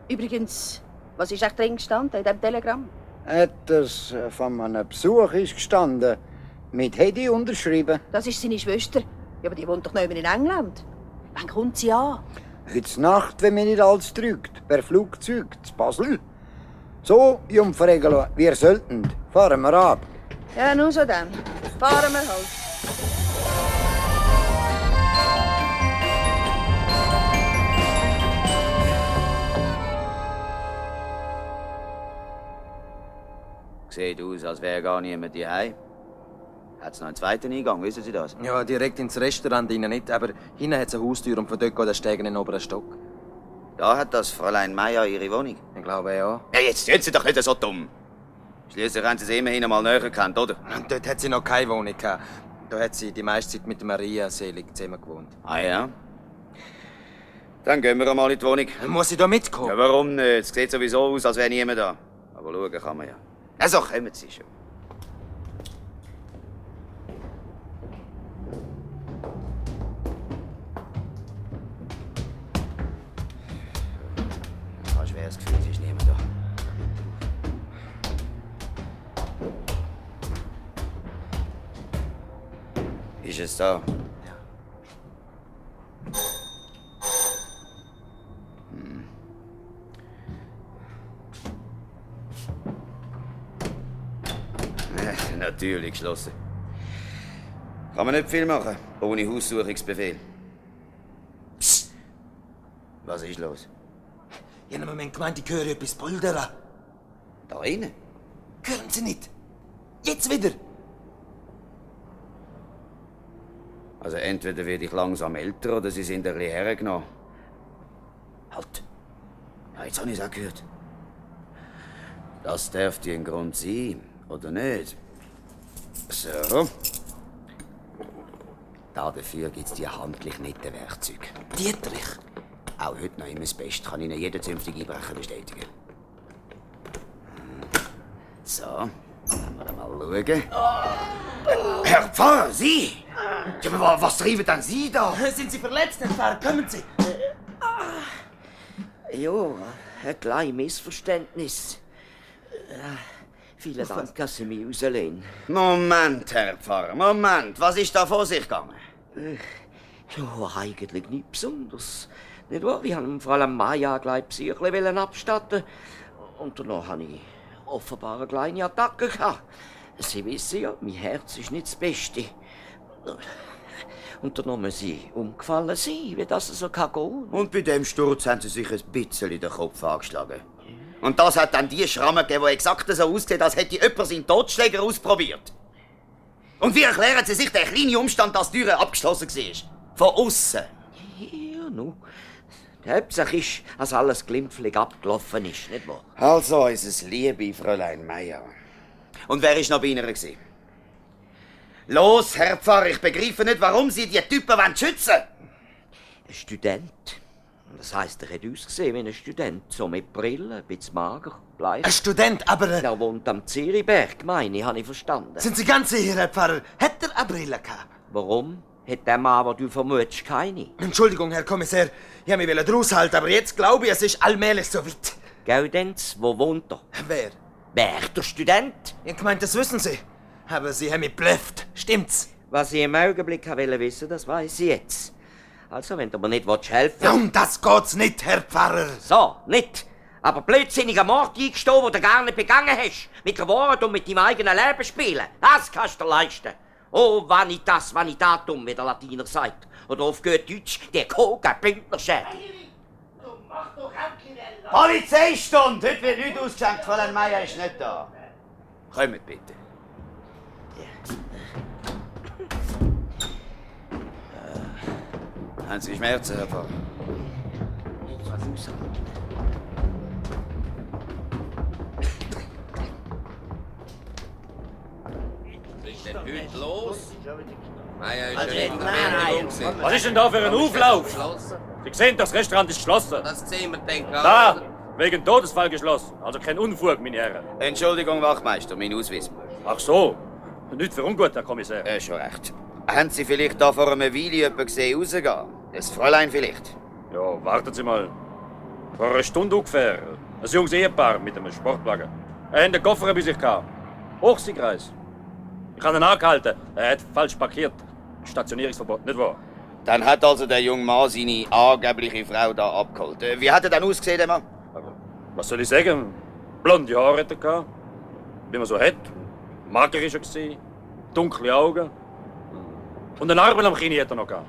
Übrigens, was ist echt drin gestanden in diesem Telegramm? Etwas von einem Besuch ist gestanden, mit Hedi unterschrieben. Das ist seine Schwester. Ja, aber die wohnt doch nicht mehr in England. Wann kommt sie an? Heute Nacht, wenn mich nicht alles trügt, per Flugzeug zu Basel. So, Jungfer Regula, wir sollten. Fahren wir ab. Ja, nun so dann. Fahren wir halt. Sieht aus, als wäre gar niemand daheim. Hat es noch einen zweiten Eingang, wissen Sie das? Ja, direkt ins Restaurant rein nicht, aber hinten hat es eine Haustür und von dort geht der Steg in den oberen Stock. Da hat das Fräulein Meier ihre Wohnung. Ich glaube, ja. Ja, jetzt sind Sie doch nicht so dumm. Schließlich haben Sie sie immerhin einmal näher gekannt, oder? Und dort hat sie noch keine Wohnung gehabt. Da hat sie die meiste Zeit mit der Maria selig zusammen gewohnt. Ah ja? Dann gehen wir einmal in die Wohnung. Muss ich da mitkommen? Ja, warum nicht? Es sieht sowieso aus, als wäre niemand da. Aber schauen kann man ja. Also, kommen Sie schon. Ich habe ein schweres Gefühl, es ist niemand da. Ist es da? Natürlich geschlossen. Kann man nicht viel machen, ohne Haussuchungsbefehl. Psst. Was ist los? Ich habe mir gemeint, ich höre etwas Pulvera. Da rein? Hören Sie nicht? Jetzt wieder! Also entweder werde ich langsam älter oder sie sind ein bisschen hergenommen. Halt! Ja, jetzt habe ich es auch gehört. Das dürfte ein Grund sein, oder nicht? So. Dafür gibt es die handlich netten Werkzeuge. Dietrich? Auch heute noch immer das Beste, kann Ihnen jeder zünftige Einbrecher bestätigen. So, dann wir mal schauen. Herr Pfarrer, Sie? Ja, aber was treiben denn Sie da? Sind Sie verletzt, Herr Pfarrer? Kommen Sie. Ja, ein kleines Missverständnis. Vielen Dank, dass Sie mich rauslehnen. Moment, Herr Pfarrer, Moment. Was ist da vor sich gegangen? Ja, eigentlich nichts Besonderes. Nicht wahr? Ich wollte vor allem Maja gleich Psyche abstatten. Und danach hatte ich offenbar eine kleine Attacke gehabt. Sie wissen ja, mein Herz ist nicht das Beste. Und dann muss ich umgefallen sein, wie das so gehen kann. Und bei dem Sturz haben Sie sich ein bisschen den Kopf angeschlagen. Und das hat dann die Schramme gegeben, die exakt so aussieht, als hätte jemand seinen Totschläger ausprobiert. Und wie erklären Sie sich den kleinen Umstand, dass die Tür abgeschlossen war? Von außen. Ja, nun. Die Hauptsache ist, dass alles glimpflich abgelaufen ist, nicht wahr? Also, unser liebe Fräulein Meier. Und wer war noch bei Ihnen? Los, Herr Pfarrer, ich begreife nicht, warum Sie die Typen schützen wollen. Ein Student. Das heisst, er hat ausgesehen wie ein Student. So mit Brille, ein bisschen mager, bleich. Ein Student, aber... Er wohnt am Zerichberg, meine ich, habe ich verstanden. Sind Sie ganz sicher, Herr Pfarrer? Hat er eine Brille gehabt? Warum? Hat der Mann, den du vermutest, keine? Entschuldigung, Herr Kommissar. Ich wollte mich raushalten, aber jetzt glaube ich, es ist allmählich so weit. Gaudenz, wo wohnt er? Wer? Wer? Der Student? Ich meinte, das wissen Sie. Aber Sie haben mich blufft. Stimmt's? Was ich im Augenblick wollte wissen, das weiss ich jetzt. Also, wenn du mir nicht helfen willst... Um das geht's nicht, Herr Pfarrer. So, nicht. Aber blödsinniger Mord eingestehen, den du gar nicht begangen hast. Mit der Wahrheit und mit deinem eigenen Leben spielen. Das kannst du dir leisten. Oh, vanitas vanitatum, wie der Latiner sagt. Oder auf gut Deutsch, der Koga Bündnerschädel. Polizeistunde! Heute wird nichts ausgeschenkt, Fräulein Meier ist nicht da. Kommt bitte. Haben Sie Schmerzen, Herr Pfarrer? Was ist denn heute los? Was ist denn da für ein Auflauf? Sie sehen, das Restaurant ist geschlossen. Das sehen wir, denke ich. Da! Wegen Todesfall geschlossen. Also kein Unfug, meine Herren. Entschuldigung, Wachmeister, mein Ausweis. Ach so. Nicht für ungut, Herr Kommissar. Schon recht. Haben Sie vielleicht da vor einer Weile jemanden gesehen rausgehen? Das Fräulein vielleicht? Ja, warten Sie mal. Vor einer Stunde ungefähr. Ein junges Ehepaar mit einem Sportwagen. Er hat den Koffer bei sich gehabt. Hochseekreis. Ich habe ihn angehalten. Er hat falsch parkiert. Stationierungsverbot, nicht wahr? Dann hat also der junge Mann seine angebliche Frau da abgeholt. Wie hat er dann ausgesehen, der Mann? Was soll ich sagen? Blonde Haare hat er gehabt. Wie man so hat. Mager ist er gewesen. Dunkle Augen. Und einen Arbel am Kinn hat er noch gehabt.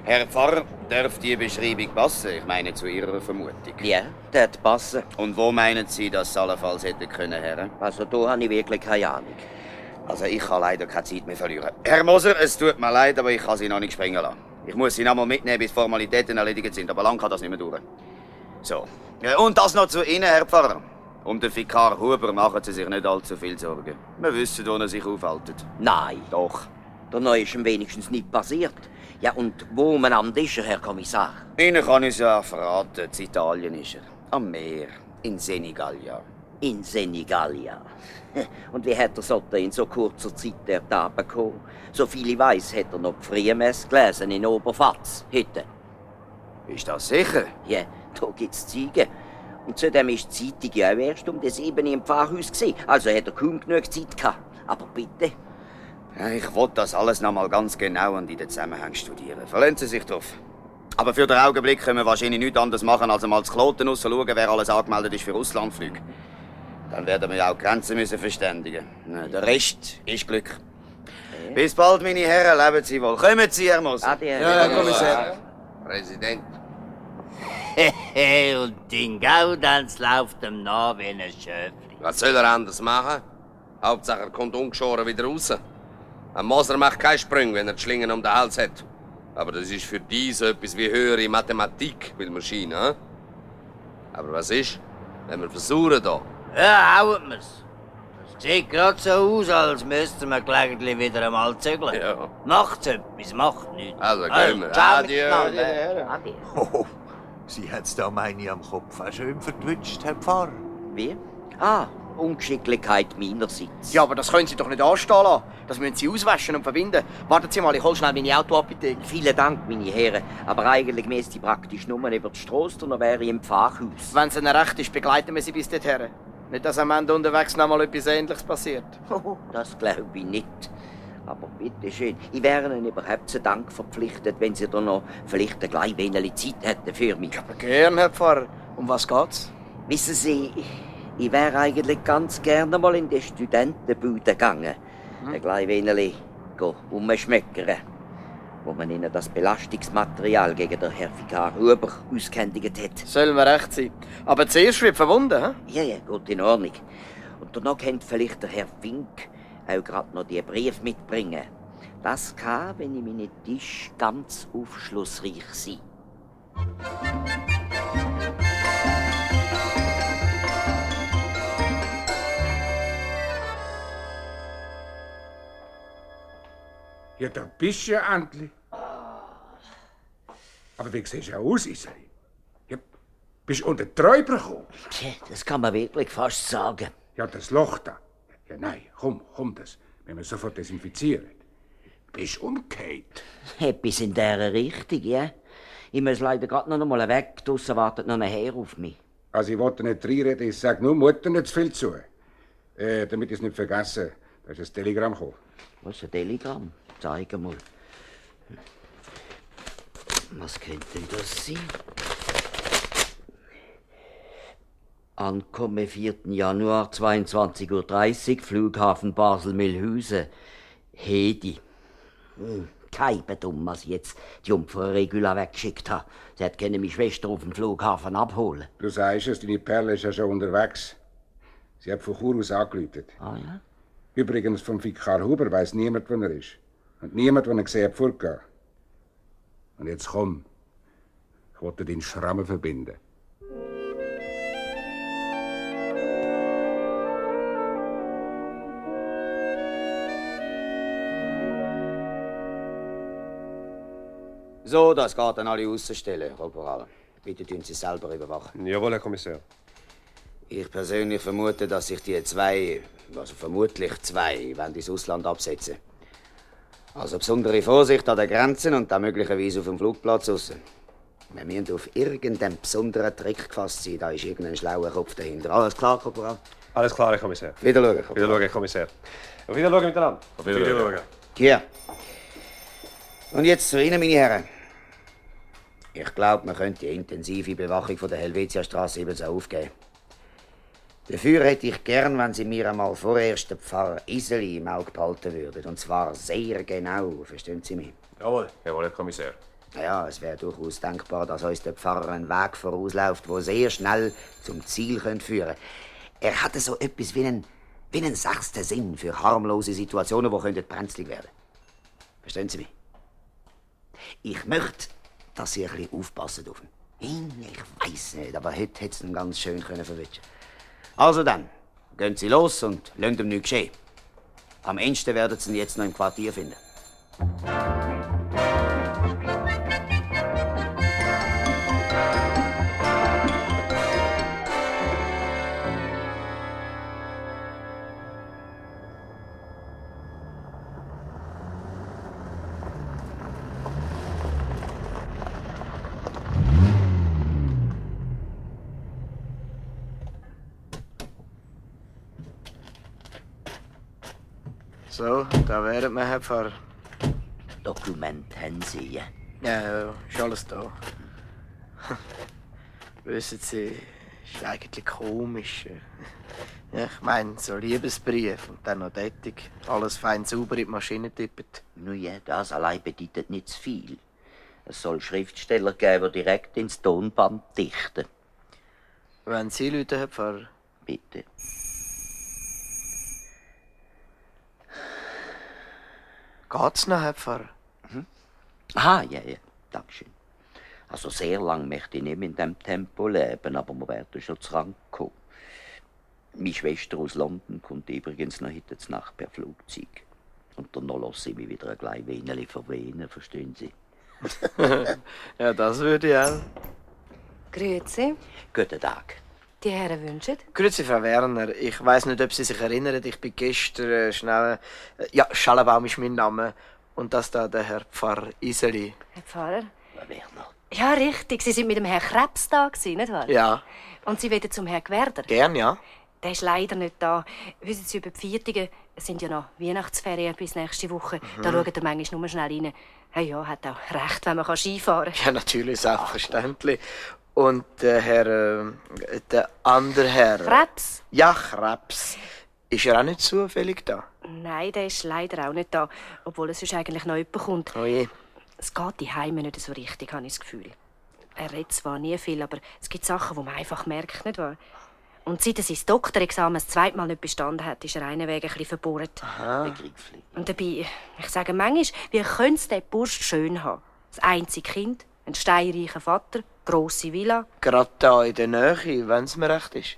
Herr Pfarrer, darf die Beschreibung passen? Ich meine zu Ihrer Vermutung. Ja, das hat passen. Und wo meinen Sie, dass es allenfalls hätte können, Herr? Also da habe ich wirklich keine Ahnung. Also ich kann leider keine Zeit mehr verlieren. Herr Moser, es tut mir leid, aber ich kann Sie noch nicht springen lassen. Ich muss Sie noch mal mitnehmen, bis Formalitäten erledigt sind, aber lang kann das nicht mehr dauern. So. Und das noch zu Ihnen, Herr Pfarrer. Um den Vikar Huber machen Sie sich nicht allzu viel Sorgen. Wir wissen, wo er sich aufhält. Nein. Doch. Der Neue ist ihm wenigstens nicht passiert. Ja, und wo umeinander ist er, Herr Kommissar? Ihnen kann ich es ja verraten. In Italien ist er. Am Meer. In Senigallia. In Senigallia. Und wie hat er so in so kurzer Zeit da bekommen? So viel ich weiss, hat er noch die Frühmesse gelesen in Oberfatz. Heute. Ist das sicher? Ja, da gibt's Zeugen. Und zudem ist die Zeitung ja auch erst um das 7 im Pfarrhaus gewesen. Also hat er kaum genug Zeit gehabt. Aber bitte. Ja, ich will das alles noch mal ganz genau und in den Zusammenhang studieren. Verlassen Sie sich drauf. Aber für den Augenblick können wir wahrscheinlich nichts anderes machen, als einmal zu Kloten rausschauen, wer alles angemeldet ist für Auslandflüge. Dann werden wir auch die Grenzen müssen verständigen. Der Rest ist Glück. Bis bald, meine Herren. Leben Sie wohl. Kommen Sie, Herr Moser. Ade, Herr Kommissar. Präsident. Und den Gaudenz läuft ihm nach wie ein Schöpfli. Was soll er anders machen? Hauptsache er kommt ungeschoren wieder raus. Ein Moser macht keinen Sprung, wenn er die Schlingen um den Hals hat. Aber das ist für die so etwas wie höhere Mathematik, will man scheinen, hm? Aber was ist, wenn wir versuchen da? Ja, hauen wir's. Sieht gerade so aus, als müssten wir gelegentlich wieder einmal zügeln. Ja. Macht's etwas, macht nichts. Also, gehen wir. ciao Adieu. miteinander. Adieu. Oh, Sie hat's da meine am Kopf auch schön verwünscht, Herr Pfarrer. Wie? Ah, Ungeschicklichkeit meinerseits. Ja, aber das können Sie doch nicht anstehen lassen. Das müssen Sie auswaschen und verbinden. Warten Sie mal, ich hol schnell meine Autoapotheke. Vielen Dank, meine Herren. Aber eigentlich müsste ich praktisch nur über die Strasse und dann wäre ich im Pfarrhaus. Wenn es Ihnen recht ist, begleiten wir Sie bis dorthin. Nicht, dass am Ende unterwegs noch mal etwas Ähnliches passiert. Oh, das glaube ich nicht. Aber bitteschön, ich wäre Ihnen überhaupt zu Dank verpflichtet, wenn Sie da noch vielleicht ein klein wenig Zeit hätten für mich. Aber gern, Herr Pfarrer. Um was geht's? Wissen Sie, ich wäre eigentlich ganz gerne mal in die Studentenbude gegangen. Ein klein wenig umschmeckern, wo man Ihnen das Belastungsmaterial gegen den Herr Vikar Huber ausgehändigt hat. Sollen wir recht sein. Aber zuerst wird verwunden, hä? Ja, gut, in Ordnung. Und danach könnte vielleicht der Herr Fink auch gerade noch die Brief mitbringen. Das kann, wenn ich meine Tisch ganz aufschlussreich sein. Ja, da bist du ja endlich. Aber wie siehst du aus, Iseli? Ja, bist du unter die Räuber gekommen? Tja, das kann man wirklich fast sagen. Ja, das Loch da. Ja, nein, komm, das. Wenn wir sofort desinfizieren. Bist du umgekehrt? Etwas in dieser Richtung, ja. Ich muss leider gerade noch mal weg. Draussen wartet noch ein Herr auf mich. Also ich wollte nicht reinreden, ich sag nur Mutter nicht zu viel zu. Damit ich es nicht vergesse, da ist ein Telegramm gekommen. Was, ein Telegramm? Zeig mal. Was könnte denn das sein? Ankomme 4. Januar, 22:30 Uhr, Flughafen Basel-Mühlhausen. Hedi. Kein Bedumm, als ich jetzt die Jungfrau Regula weggeschickt habe. Sie hat meine Schwester auf dem Flughafen abholen. Du sagst es, deine Perle ist ja schon unterwegs. Sie hat von Chur aus angerufen. Ah ja? Übrigens, vom Vikar Huber weiss niemand, wo er ist. Und niemand, den er gesehen hat, fortgehen. Und jetzt komm. Ich wollte deinen Schrammen verbinden. So, das geht an alle Außenstellen, Korporal. Bitte tun Sie selber überwachen. Jawohl, Herr Kommissar. Ich persönlich vermute, dass sich die zwei, also vermutlich zwei, wollen ins Ausland absetzen. Also besondere Vorsicht an den Grenzen und dann möglicherweise auf dem Flugplatz raus. Wir müssen auf irgendeinen besonderen Trick gefasst sein. Da ist irgendein schlauer Kopf dahinter. Alles klar, Korporal? Alles klar, Herr Kommissar. Wiederschauen, Korporal. Wiederschauen, Herr Kommissar. Auf Wiederschauen miteinander. Auf Wiederschauen. Hier. Und jetzt zu Ihnen, meine Herren. Ich glaube, man könnte die intensive Bewachung von der Helvetiastraße ebenso aufgeben. Dafür hätte ich gern, wenn Sie mir einmal vorerst den Pfarrer Iseli im Auge behalten würden. Und zwar sehr genau, verstehen Sie mich? Jawohl. Jawohl, Herr Kommissar. Ja, es wäre durchaus denkbar, dass uns der Pfarrer einen Weg vorausläuft, der sehr schnell zum Ziel führen könnte. Er hatte so etwas wie einen sechsten Sinn für harmlose Situationen, die brenzlig werden könnten. Verstehen Sie mich? Ich möchte, dass Sie ein bisschen aufpassen auf ihn. Ich weiss nicht, aber heute hätte es ihn ganz schön verwischen. Also dann, gehen Sie los und lassen ihm nichts geschehen. Am ehesten werden Sie ihn jetzt noch im Quartier finden. So, da wären wir, Herr Pfarrer. Dokument haben Sie, ja? Ja, ist alles da. Wissen Sie, ist eigentlich komisch. Ja, ich meine, so Liebesbrief und dann noch tätig. Alles fein sauber in die Maschine tippet. Nun ja, das allein bedeutet nicht zu viel. Es soll Schriftsteller geben, die direkt ins Tonband dichten. Wenn Sie Leute, Herr Pfarrer? Bitte. Geht's noch, Herr Pfarrer? Aha, ja, dankeschön. Also sehr lang möchte ich nicht in diesem Tempo leben, aber wir werden schon zu Rand kommen. Meine Schwester aus London kommt übrigens noch heute Nacht per Flugzeug. Und dann lasse ich mich wieder ein klein wenig verwehen, verstehen Sie? Ja, das würde ich auch. Grüezi. Guten Tag. Die Herren wünschen? Grüezi, Frau Werner. Ich weiss nicht, ob Sie sich erinnern, ich bin gestern schnell... ja, Schallenbaum ist mein Name. Und das da der Herr Pfarrer Iseli. Herr Pfarrer? Werner. Ja, richtig. Sie sind mit dem Herrn Krebs da gewesen, nicht wahr? Ja. Und Sie wollen zum Herrn Gwerder? Gern, ja. Der ist leider nicht da. Wissen Sie, über die Viertigen, es sind ja noch Weihnachtsferien bis nächste Woche. Da schaut er manchmal nur schnell rein. Ja, hat auch recht, wenn man Skifahren kann. Ja, natürlich, selbstverständlich. Und der Herr... der andere Herr... Krebs? Ja, Krebs. Ist er auch nicht zufällig da? Nein, der ist leider auch nicht da. Obwohl es sonst eigentlich noch jemand kommt. Oh je. Es geht die Heime nicht so richtig, habe ich das Gefühl. Er redet zwar nie viel, aber es gibt Sachen, die man einfach merkt, nicht wahr? Und seit er sein Doktorexamen das zweite Mal nicht bestanden hat, ist er einen Weg ein bisschen verbohrt. Aha. Und dabei, ich sage manchmal, wie könnte es der Bursch schön haben? Das einzige Kind, ein steinreicher Vater, grosse Villa. Gerade da in der Nähe, wenn es mir recht ist.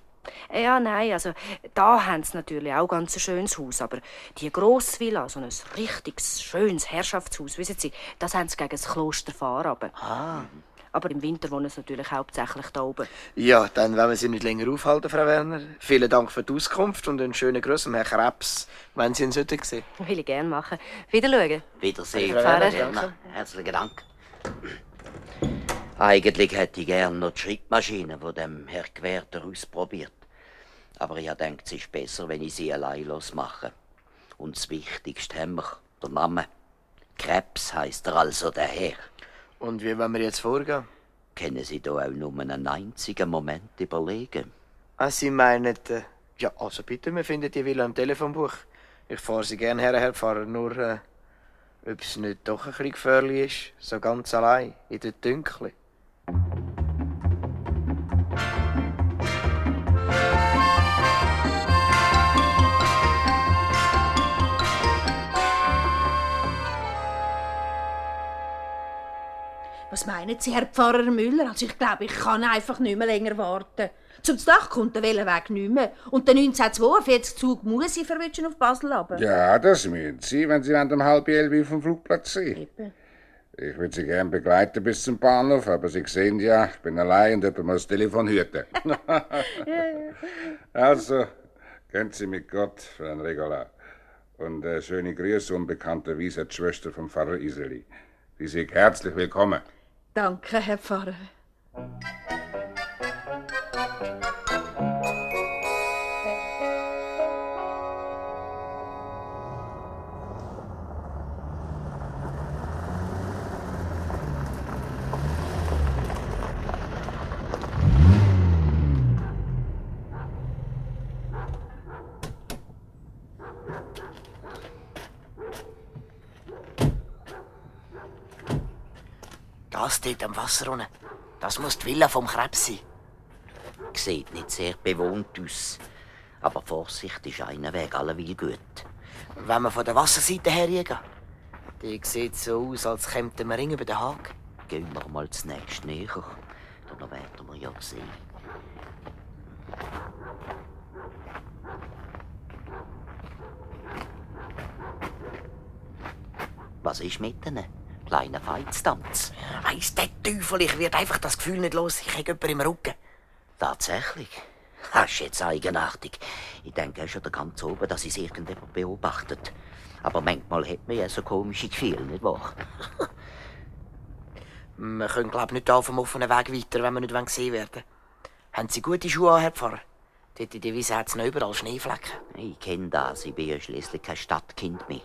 Ja, nein, also da haben sie natürlich auch ganz ein schönes Haus, aber die grosse Villa, so ein richtiges, schönes Herrschaftshaus, wissen Sie, das haben sie gegen das Kloster Fahr runter. Ah. Aber im Winter wohnen sie natürlich hauptsächlich da oben. Ja, dann wollen wir Sie nicht länger aufhalten, Frau Werner. Vielen Dank für die Auskunft und einen schönen Gruß an Herrn Krebs, wenn Sie ihn sehen. Will ich gerne machen. Wiederschauen. Wiedersehen, Frau Frau Werner. Werner. Herzlichen Dank. Eigentlich hätte ich gern noch die Schreibmaschine von dem Herr Gwerder ausprobiert. Aber ich denke, es ist besser, wenn ich sie allein mache. Und das Wichtigste haben wir, der Name. Krebs heisst er also der Herr. Und wie wollen wir jetzt vorgehen? Können Sie da auch nur einen einzigen Moment überlegen? Ah, Sie meinen... ja, also bitte, wir finden die Villa im Telefonbuch. Ich fahre Sie gerne her, Herr Pfarrer, nur... ob es nicht doch ein bisschen gefährlich ist, so ganz allein, in der Dunkeln. Was meinen Sie, Herr Pfarrer Müller? Also ich glaube, ich kann einfach nicht mehr länger warten. Zum Dach kommt der Wellenweg nicht mehr. Und der 1942-Zug muss ich verwischen auf Basel runter. Ja, das müssen Sie, wenn Sie um 10:30 auf dem Flugplatz sind. Eben. Ich würde Sie gern begleiten bis zum Bahnhof, aber Sie sehen ja, ich bin allein und jemand muss das Telefon hüten. Also, gehen Sie mit Gott, Frau Regola. Und schöne Grüße unbekannterweise an die Schwester vom Pfarrer Iseli. Sie sind herzlich willkommen. Danke, Herr Pfarrer. Das dort am Wasser unten, das muss die Villa vom Krebs sein. Sieht nicht sehr bewohnt aus. Aber Vorsicht ist einen Weg alleweil gut. Wenn wir von der Wasserseite hergehen, die sieht so aus, als kämen wir über den Haag. Gehen wir mal zunächst näher. Dann werden wir ja sehen. Was ist mit ihnen? Kleiner Feitstanz. Weiss der Teufel, ich werde einfach das Gefühl nicht los, ich habe jemanden im Rücken. Tatsächlich? Das ist jetzt eigenartig. Ich denke schon den ganzen oben, dass es irgendjemand beobachtet. Aber manchmal hat man ja so komische Gefühle, nicht wahr? Wir können, glaube ich, nicht auf dem offenen Weg weiter, wenn wir nicht gesehen werden. Haben Sie gute Schuhe an, Herr Pfarrer? Dort in der Wiese hat es noch überall Schneeflecken. Ich kenne das, ich bin ja schliesslich kein Stadtkind mehr.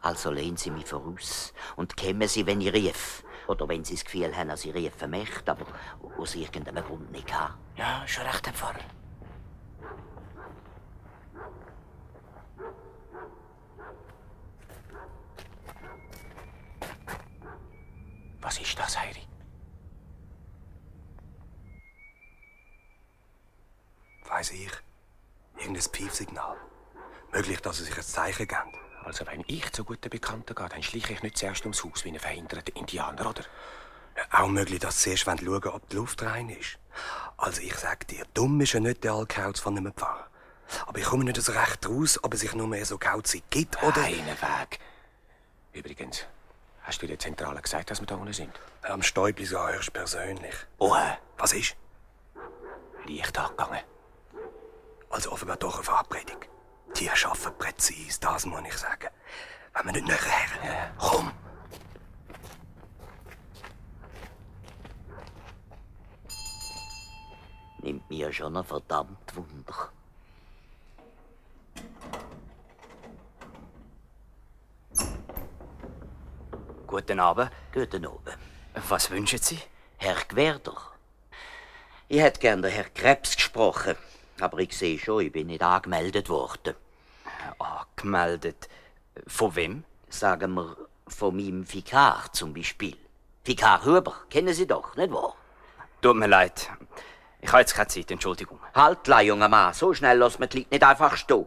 Also lehnen Sie mich voraus und kämen Sie, wenn ich rief. Oder wenn Sie das Gefühl haben, dass ich riefen möchte, aber aus irgendeinem Grund nicht kann. Ja, schon recht, Herr Pfarrer. Was ist das, Heidi? Weiss ich. Irgendein Pfeifsignal. Möglich, dass sie sich ein Zeichen geben. Also wenn ich zu guten Bekannten gehe, dann schleiche ich nicht zuerst ums Haus wie ein verhinderter Indianer, oder? Ja, auch möglich, dass sie zuerst schauen wollen, ob die Luft rein ist. Also ich sag dir, dumm ist ja nicht der Alkauz von einem Pfarrer. Aber ich komme nicht so recht raus, ob es sich nur mehr so Kauzig gibt, oder? Einen Weg. Übrigens, hast du der Zentrale gesagt, dass wir da unten sind? Am Stäubli so höchstpersönlich. Oh, Was ist? Licht angegangen. Also offenbar doch eine Verabredung. Die arbeiten präzise, das muss ich sagen. Wenn wir nicht näher her. Komm! Nimmt mir schon ein verdammt Wunder. Guten Abend. Guten Abend. Was wünschen Sie? Herr Gwerder. Ich hätte gern den Herr Krebs gesprochen, aber ich sehe schon, ich bin nicht angemeldet worden. Angemeldet? Von wem? Sagen wir, von meinem Vikar zum Beispiel. Vikar Huber, kennen Sie doch, nicht wahr? Tut mir leid. Ich habe jetzt keine Zeit, Entschuldigung. Halt, junger Mann, so schnell lässt man die Leute nicht einfach stehen.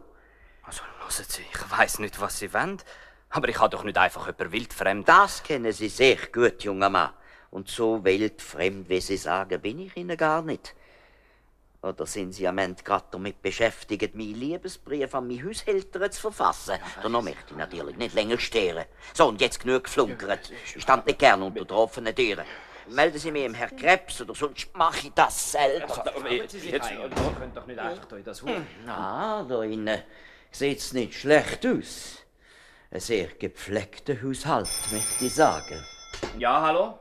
Also, hören Sie, ich weiss nicht, was Sie wollen, aber ich habe doch nicht einfach jemand wildfremd. Das kennen Sie sehr gut, junger Mann. Und so weltfremd, wie Sie sagen, bin ich Ihnen gar nicht. Oder sind Sie am Ende gerade damit beschäftigt, meinen Liebesbrief an meine Haushälter zu verfassen? Da noch möchte ich natürlich nicht länger stehren. So, und jetzt genug geflunkert. Ich stand nicht gern unter der offenen Türen. Melden Sie mich im Herr Krebs, oder sonst mache ich das selber. Jetzt könnt doch nicht einfach in das Haus. Da innen sieht's nicht schlecht aus. Ein sehr gepflegter Haushalt, möchte ich sagen. Ja, hallo?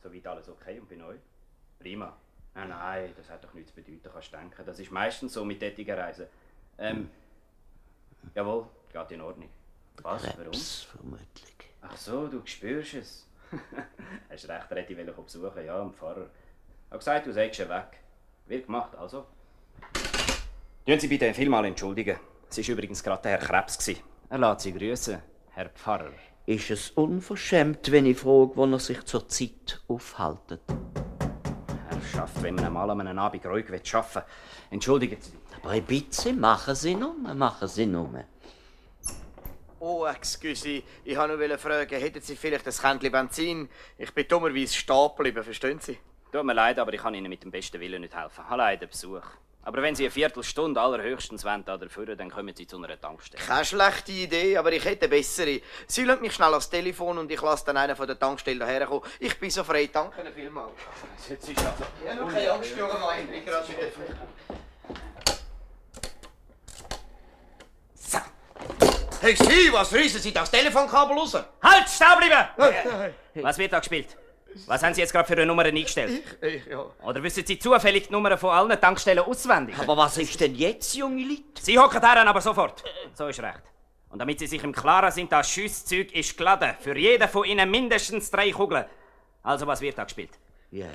Soweit alles okay und bei euch? Prima. Nein, das hat doch nichts zu bedeuten, kannst du denken. Das ist meistens so mit solchen Reisen. Jawohl, geht in Ordnung. Was? Krebs, Warum? vermutlich. Ach so, du spürst es. Hast recht, er hätte ich besuchen, ja, am Pfarrer. Er hat gesagt, du seist schon weg. Wird gemacht, also. Tun Sie bitte vielmal entschuldigen. Es war übrigens gerade der Herr Krebs. Er lässt Sie grüßen, Herr Pfarrer. Ist es unverschämt, wenn ich frage, wo er sich zur Zeit aufhält? Er schafft, wenn man einmal an einem Abend ruhig arbeiten will. Entschuldigen Sie. Aber ein bisschen machen Sie nur. Oh, excuse, ich wollte nur fragen, hätten Sie vielleicht ein Kännchen Benzin? Ich bin dummerweise stehen geblieben, verstehen Sie? Tut mir leid, aber ich kann Ihnen mit dem besten Willen nicht helfen. Ich habe leider Besuch. Aber wenn Sie eine Viertelstunde allerhöchstens wollen, dann kommen Sie zu einer Tankstelle. Keine schlechte Idee, aber ich hätte eine bessere. Sie lassen mich schnell ans Telefon und ich lasse dann einen von der Tankstelle hierher kommen. Ich bin so frei, danke Ihnen vielmals. Jetzt ist also... Ja, noch keine Angst, junger Mann, ich bin gerade wieder... So. Hey, Sie, was reissen Sie das Telefonkabel raus? Halt, stehen bleiben! Was wird da gespielt? Was haben Sie jetzt gerade für eine Nummer eingestellt? Ja. Oder wissen Sie zufällig die Nummern von allen Tankstellen auswendig? Aber was ist denn jetzt, junge Leute? Sie hocken daran aber sofort. So ist recht. Und damit Sie sich im Klaren sind, das Schusszeug ist geladen. Für jeden von Ihnen mindestens 3 Kugeln. Also, was wird da gespielt? Ja,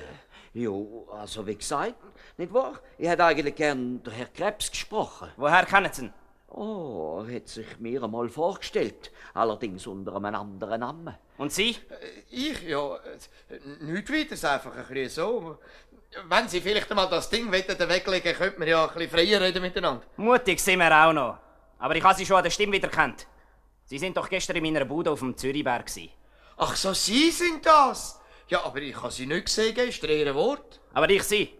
also wie gesagt, nicht wahr? Ich hätte eigentlich gern den Herr Krebs gesprochen. Woher kennen Sie ihn? Oh, er hat sich mir einmal vorgestellt, allerdings unter einem anderen Namen. Und Sie? Ich? Ja, nichts weiter, einfach ein bisschen so. Wenn Sie vielleicht einmal das Ding weglegen, könnte man ja ein bisschen freier reden miteinander. Mutig sind wir auch noch. Aber ich habe Sie schon an der Stimme wiedererkannt. Sie sind doch gestern in meiner Bude auf dem Zürichberg. Ach so, Sie sind das? Ja, aber ich habe Sie nicht gesehen gestern, Ihr Wort. Aber ich Sie.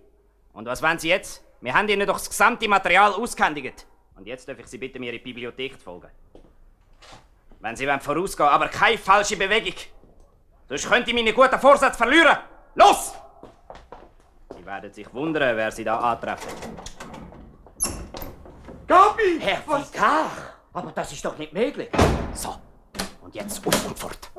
Und was wollen Sie jetzt? Wir haben Ihnen doch das gesamte Material ausgehändigt. Und jetzt darf ich Sie bitten, mir in die Bibliothek zu folgen. Wenn Sie vorausgehen, aber keine falsche Bewegung. Sonst könnte ich meinen guten Vorsatz verlieren. Los! Sie werden sich wundern, wer Sie da antreffen. Gabi! Herr Vikar! Aber das ist doch nicht möglich. So, und jetzt auf und fort.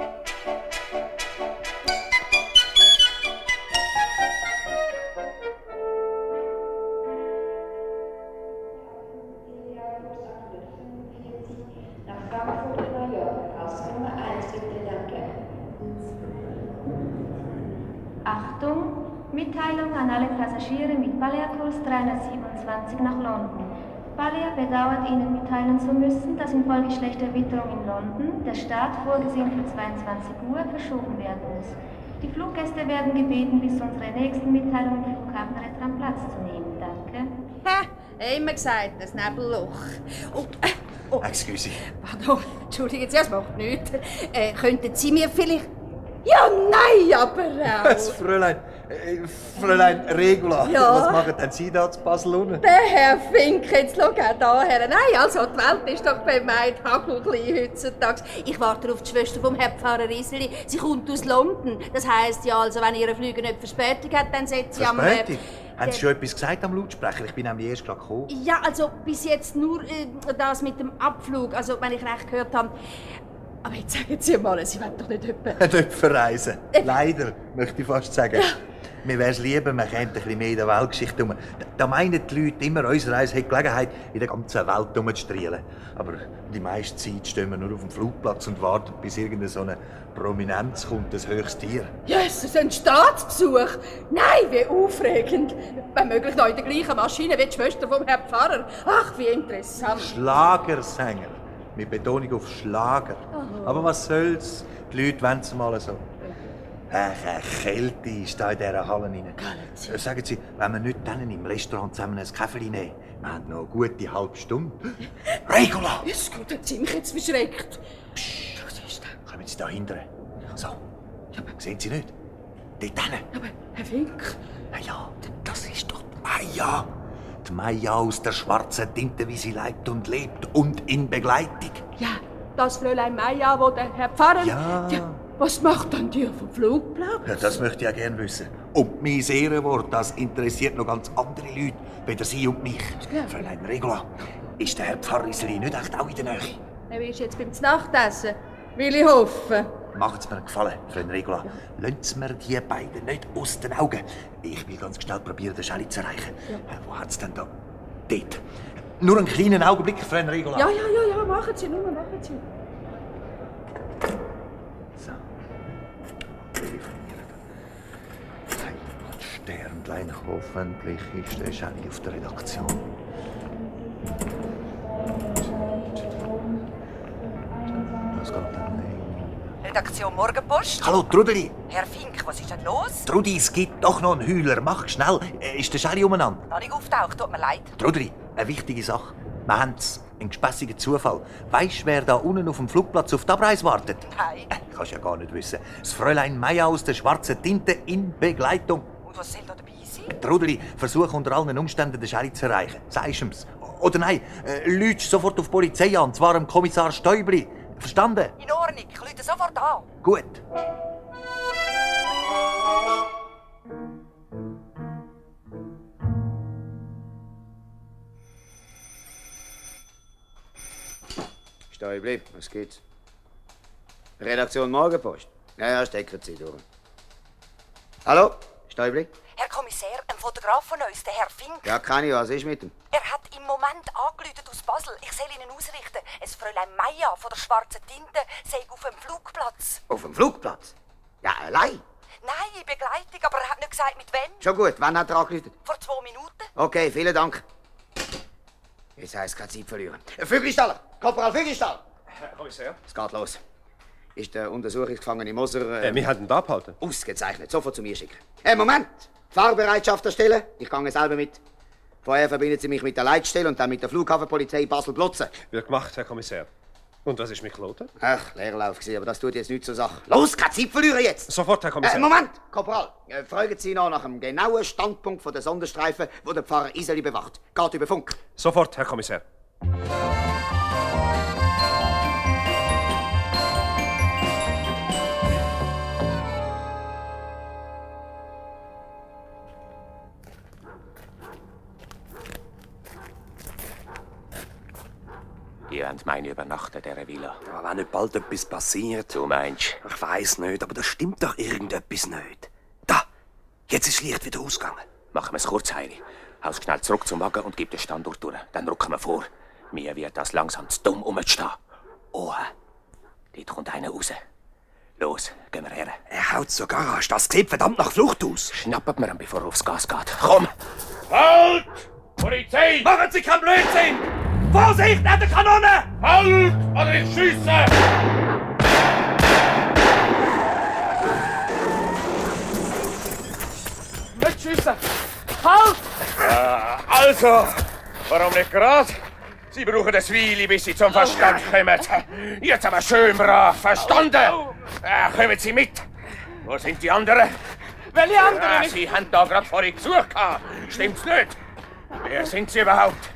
Achtung! Mitteilung an alle Passagiere mit Balearkurs 327 nach London. Balear bedauert, Ihnen mitteilen zu müssen, dass infolge schlechter Witterung in London der Start, vorgesehen für 22 Uhr, verschoben werden muss. Die Fluggäste werden gebeten, bis zu unserer nächsten Mitteilung im Flughafenrestaurant Platz zu nehmen. Danke. Ha! Immer gesagt, das Nebelloch. Excuse. Pardon, entschuldigen Sie, es macht nichts. Könnten Sie mir vielleicht... Ja, nein, aber auch. Das Fräulein Regula, Ja? was machen denn Sie da zu Basel unten? Der Herr Fink, jetzt schau auch da her. Nein, also die Welt ist doch bemeint hagelklein heutzutage. Ich warte auf die Schwester vom Herrn Pfarrer Iseli. Sie kommt aus London. Das heisst ja, also, wenn Ihre Flüge nicht Verspätung hat, dann setzt sie am... Verspätung? Haben Sie schon etwas gesagt am Lautsprecher? Ich bin nämlich erst gerade gekommen. Ja, also bis jetzt nur das mit dem Abflug, also wenn ich recht gehört habe. Aber jetzt sagen Sie mal, Sie wollen doch nicht etwa... Nicht verreisen. Leider, möchte ich fast sagen. Mir wär's lieber, man käme ein bisschen mehr in der Weltgeschichte um. Da meinen die Leute immer, unsere Reise hat Gelegenheit, in der ganzen Welt rumzustrielen. Aber die meiste Zeit stehen wir nur auf dem Flugplatz und warten, bis irgendeine so eine Prominenz kommt, das höchste Tier. Jesus, ein Staatsbesuch? Nein, wie aufregend. Wenn möglich noch in der gleichen Maschine wie die Schwester vom Herrn Pfarrer. Ach, wie interessant. Schlagersänger. Mit Betonung auf Schlager. Oh. Aber was soll's? Die Leute wollen es mal so. Eine Kälte ist da in dieser Halle rein. Sagen Sie, wenn wir nicht dann im Restaurant zusammen ein Käferli nehmen? Wir haben noch eine gute halbe Stunde. Regula! Ist gut, hat sie mich jetzt verschreckt. Kommen Sie da hinten. So. Sehen Sie nicht? Dort hinten. Aber Herr Fink? Ja, das ist doch die Maja. Die Maja aus der schwarzen Tinte, wie sie lebt und lebt und in Begleitung. Ja, das Fräulein Maja, wo der Herr Pfarrer... Ja. Was macht dann die vom Flugplatz? Ja, das möchte ich auch gerne wissen. Und mein Ehrenwort, das interessiert noch ganz andere Leute, weder Sie und mich. Ja. Fräulein Regula, ist der Herr Pfarrer Iseli nicht echt auch in der Nähe? Er ist jetzt beim Nachtessen. Will ich hoffen. Machen Sie mir einen Gefallen, Fräulein Regula. Lassen Sie mir die beiden nicht aus den Augen. Ich will ganz schnell probieren, den Schelli zu erreichen. Wo hat es denn da? Dort. Nur einen kleinen Augenblick, Fräulein Regula. Ja, machen Sie nur, machen Sie. Sternlein, hoffentlich ist der Schelli auf der Redaktion. Was geht denn? Redaktion Morgenpost. Hallo, Trudeli. Herr Fink, was ist denn los? Trudi, es gibt doch noch einen Heuler. Mach schnell. Ist der Schelli umeinander? Noch nicht auftaucht, tut mir leid. Trudeli, eine wichtige Sache. Wir haben einen gespässigen Zufall. Weisst du, wer da unten auf dem Flugplatz auf die Abreise wartet? Nein. Kannst ja gar nicht wissen. Das Fräulein Maja aus der schwarzen Tinte in Begleitung. Und was soll da dabei sein? Trudeli, versuch unter allen Umständen den Schelli zu erreichen. Sagst du ihm's? Oder nein, lüt sofort auf die Polizei an, und zwar dem Kommissar Stäubli. Verstanden? In Ordnung, ich rufe sofort an. Gut. Stäubli, was geht's? Redaktion Morgenpost. Ja, stecken Sie durch. Hallo, Stäubli? Herr Kommissar, ein Fotograf von uns, der Herr Fink. Ja, kann ich. Was ist mit ihm? Er hat im Moment angerufen aus Basel. Ich soll Ihnen ausrichten. Es Fräulein Maja von der schwarzen Tinte sei auf dem Flugplatz. Auf dem Flugplatz? Ja, allein? Nein, in Begleitung, aber er hat nicht gesagt, mit wem. Schon gut. Wann hat er angerufen? Vor 2 Minuten. Okay, vielen Dank. Jetzt heisst es keine Zeit verlieren. Vögelstaller! Korporal Vögelstaller! Herr Kommissar? Es geht los. Ist der Untersuchungsgefangene Moser... Wir haben ihn abgehalten. Ausgezeichnet. Sofort zu mir schicken. Moment! Fahrbereitschaft erstellen. Ich gehe selber mit. Vorher verbinden Sie mich mit der Leitstelle und dann mit der Flughafenpolizei Basel-Blotzen. Wird gemacht, Herr Kommissar. Und was ist mit Kloten? Ach, Leerlauf gewesen, aber das tut jetzt nichts zur Sache. Los, keine Zeit verlieren jetzt! Sofort, Herr Kommissar. Moment, Korporal. Fragen Sie noch nach dem genauen Standpunkt der Sonderstreife, wo der Pfarrer Iseli bewacht. Geht über Funk. Sofort, Herr Kommissar. Die wollen meine übernachten, dieser Villa. Aber wenn nicht bald etwas passiert. Du meinst? Ich weiss nicht, aber da stimmt doch irgendetwas nicht. Da! Jetzt ist das Licht wieder ausgegangen. Machen wir es kurz, Heini. Haus schnell zurück zum Wagen und gib den Standort durch. Dann rücken wir vor. Mir wird das langsam zu dumm umzustehen. Oha! Dort kommt einer raus. Los, gehen wir her. Er haut zur Garage. Das sieht verdammt nach Flucht aus. Schnappen wir ihn, bevor er aufs Gas geht. Komm! Halt! Polizei! Machen Sie keinen Blödsinn! Vorsicht, neben der Kanone! Halt! Oder ich schieße! Nicht schiessen! Halt! Also, warum nicht gerade? Sie brauchen das Weile, bis Sie zum Verstand kommen. Jetzt aber schön brav, verstanden? Kommen Sie mit. Wo sind die anderen? Welche anderen? Ja, Sie haben da gerade vorhin gesucht. Stimmt's nicht? Wer sind Sie überhaupt?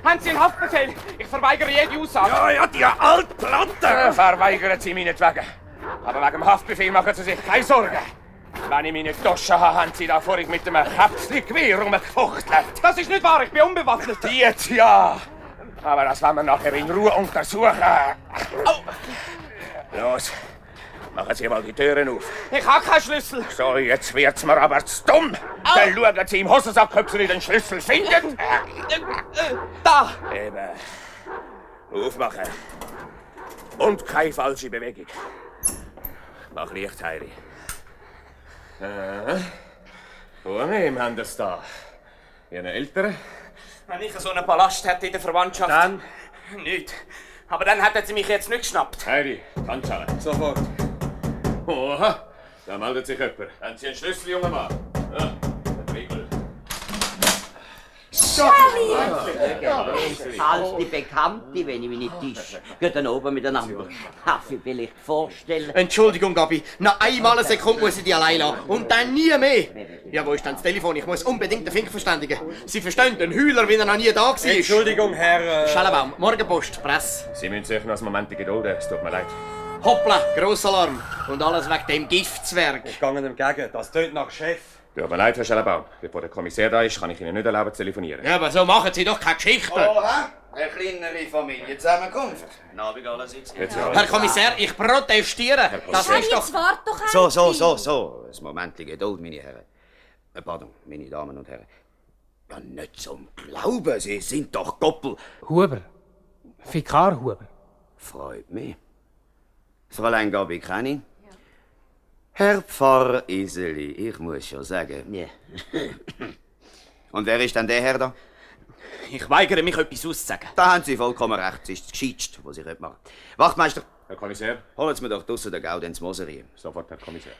Haben Sie einen Haftbefehl? Ich verweigere jede Aussage. Ja, die Altplatte! Verweigern Sie meinetwegen. Aber wegen dem Haftbefehl machen Sie sich keine Sorgen. Wenn ich meine Tasche habe, haben Sie da vorhin mit einem Käpsli-Gewehr rumgefuchtelt. Das ist nicht wahr, ich bin unbewaffnet. Jetzt ja. Aber das wollen wir nachher in Ruhe untersuchen. Los, machen Sie mal die Türen auf. Ich habe keinen Schlüssel. So, jetzt wird's mir aber zu dumm. Dann schauen Sie im Hosensack, ob Sie den Schlüssel finden. Da! Eben. Aufmachen. Und keine falsche Bewegung. Mach Licht, Heiri. Von wem haben das da? Ihren Eltern? Wenn ich so einen Palast hätte in der Verwandtschaft... Dann? Nicht. Aber dann hätten sie mich jetzt nicht geschnappt. Heidi, anschauen. Sofort. Oha, da meldet sich jemand. Haben Sie einen Schlüssel, junger Mann? Ja, ein Riegel. Alte Bekannte, wenn ich mich nicht täusche. Gehen dann oben miteinander. Darf ich vielleicht vorstellen? Entschuldigung, Gabi. Noch einmal eine Sekunde muss ich die allein lassen. Und dann nie mehr. Ja, wo ist denn das Telefon? Ich muss unbedingt den Fink verständigen. Sie verstehen den Heuler, wie er noch nie da war. Entschuldigung, Herr... Schellenbaum, Morgenpost, Presse. Sie müssen sich noch einen Moment gedulden, es tut mir leid. Hoppla, Grossalarm. Und alles wegen dem Giftzwerg. Ich gehe ihm entgegen, das tönt nach Chef. Tut mir leid, Herr Schellenbaum. Bevor der Kommissär da ist, kann ich Ihnen nicht erlauben zu telefonieren. Ja, aber so machen Sie doch keine Geschichte. Oha, eine kleinere Familienzusammenkunft. Guten Abend allerseits. Herr Kommissar, ich protestiere. Das ist doch... wart doch So. Ein Moment Geduld, meine Herren. Pardon, meine Damen und Herren. Ja, nicht zum Glauben, Sie sind doch Goppel. Huber. Vikar Huber. Freut mich. Fräulein Gabi kenne ich. Herr Pfarrer Iseli, ich muss schon sagen. Ja. Und wer ist denn der Herr da? Ich weigere mich, etwas auszusagen. Da haben Sie vollkommen recht. Das ist das Gescheitste, was ich machen könnte. Wachtmeister. Herr Kommissar. Holen Sie mir doch draussen den Gaudenz Moser rein. Sofort, Herr Kommissar.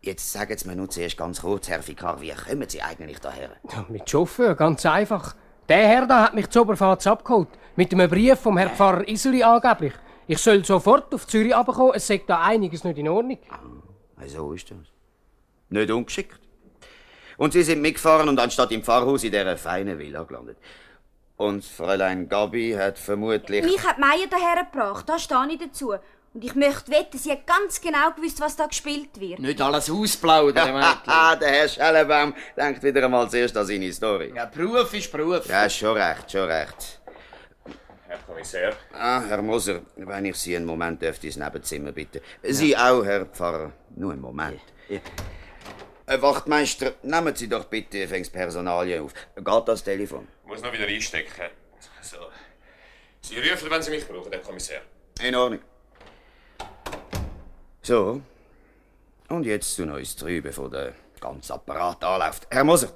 Jetzt sagen Sie mir nur zuerst ganz kurz, Herr Vikar, wie kommen Sie eigentlich daher? Ja, mit Chauffeur, ganz einfach. Der Herr da hat mich zu Oberpfalz abgeholt. Mit einem Brief vom Herrn Pfarrer Iseli angeblich. Ich soll sofort auf Zürich runterkommen, es sagt da einiges nicht in Ordnung. So ist das. Nicht ungeschickt. Und Sie sind mitgefahren und anstatt im Pfarrhaus in dieser feinen Villa gelandet. Und Fräulein Gabi hat vermutlich... Mich hat Meier daher gebracht, da stehe ich dazu. Und ich möchte wetten, sie hat ganz genau gewusst, was da gespielt wird. Nicht alles ausplaudern, Mädchen. Der Herr Schellenbaum denkt wieder einmal zuerst an seine Story. Ja, Beruf ist Beruf. Ja, schon recht. Herr Kommissar. Herr Moser, wenn ich Sie einen Moment dürfte ins Nebenzimmer bitte. Sie auch, Herr Pfarrer. Nur einen Moment. Ja. Wachtmeister, nehmen Sie doch bitte das Personalien auf. Geht das Telefon? Muss noch wieder einstecken. So. Sie rufen, wenn Sie mich brauchen, Herr Kommissar. In Ordnung. So. Und jetzt zu uns drei, bevor der ganze Apparat anläuft. Herr Moser,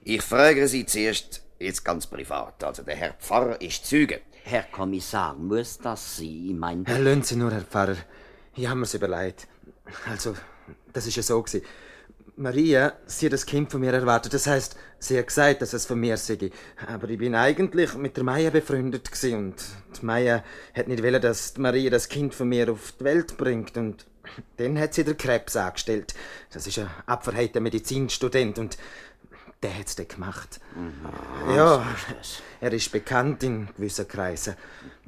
ich frage Sie zuerst, jetzt ganz privat. Also, der Herr Pfarrer ist Zeuge. Herr Kommissar, muss das sein? Ich meine... Lassen Sie nur, Herr Pfarrer. Ich habe mir's überlegt. Also, das ist ja so gewesen. Maria, sie hat das Kind von mir erwartet. Das heisst, sie hat gesagt, dass es von mir sei. Aber ich bin eigentlich mit der Maya befreundet gewesen. Und die Maya hat nicht wollen, dass die Maria das Kind von mir auf die Welt bringt. Und dann hat sie den Krebs angestellt. Das ist ein abverheiter Medizinstudent und der hat's dann gemacht. Ja, er ist bekannt in gewissen Kreisen.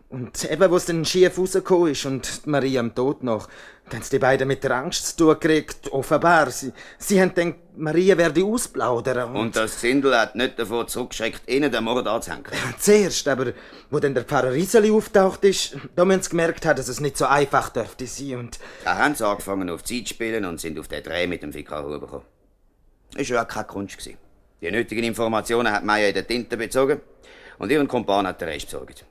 Und eben, wo es dann schief rausgekommen ist und Maria am Tod noch, dann haben die beiden mit der Angst zu tun gekriegt, offenbar. Sie haben gedacht, Maria werde ausplaudern. Und das Gesindel hat nicht davor zurückgeschreckt, ihnen den Mord anzuhängen. Zuerst, aber wo dann der Pfarrer Iseli auftaucht ist, da haben sie gemerkt, dass es nicht so einfach dürfte sein. Und da haben sie angefangen auf Zeit zu spielen und sind auf den Dreh mit dem Vikar Huber gekommen. Das war ja keine Kunst gewesen. Die nötigen Informationen hat Maya in der Tinte bezogen und ihren Kumpan hat den Rest besorgt.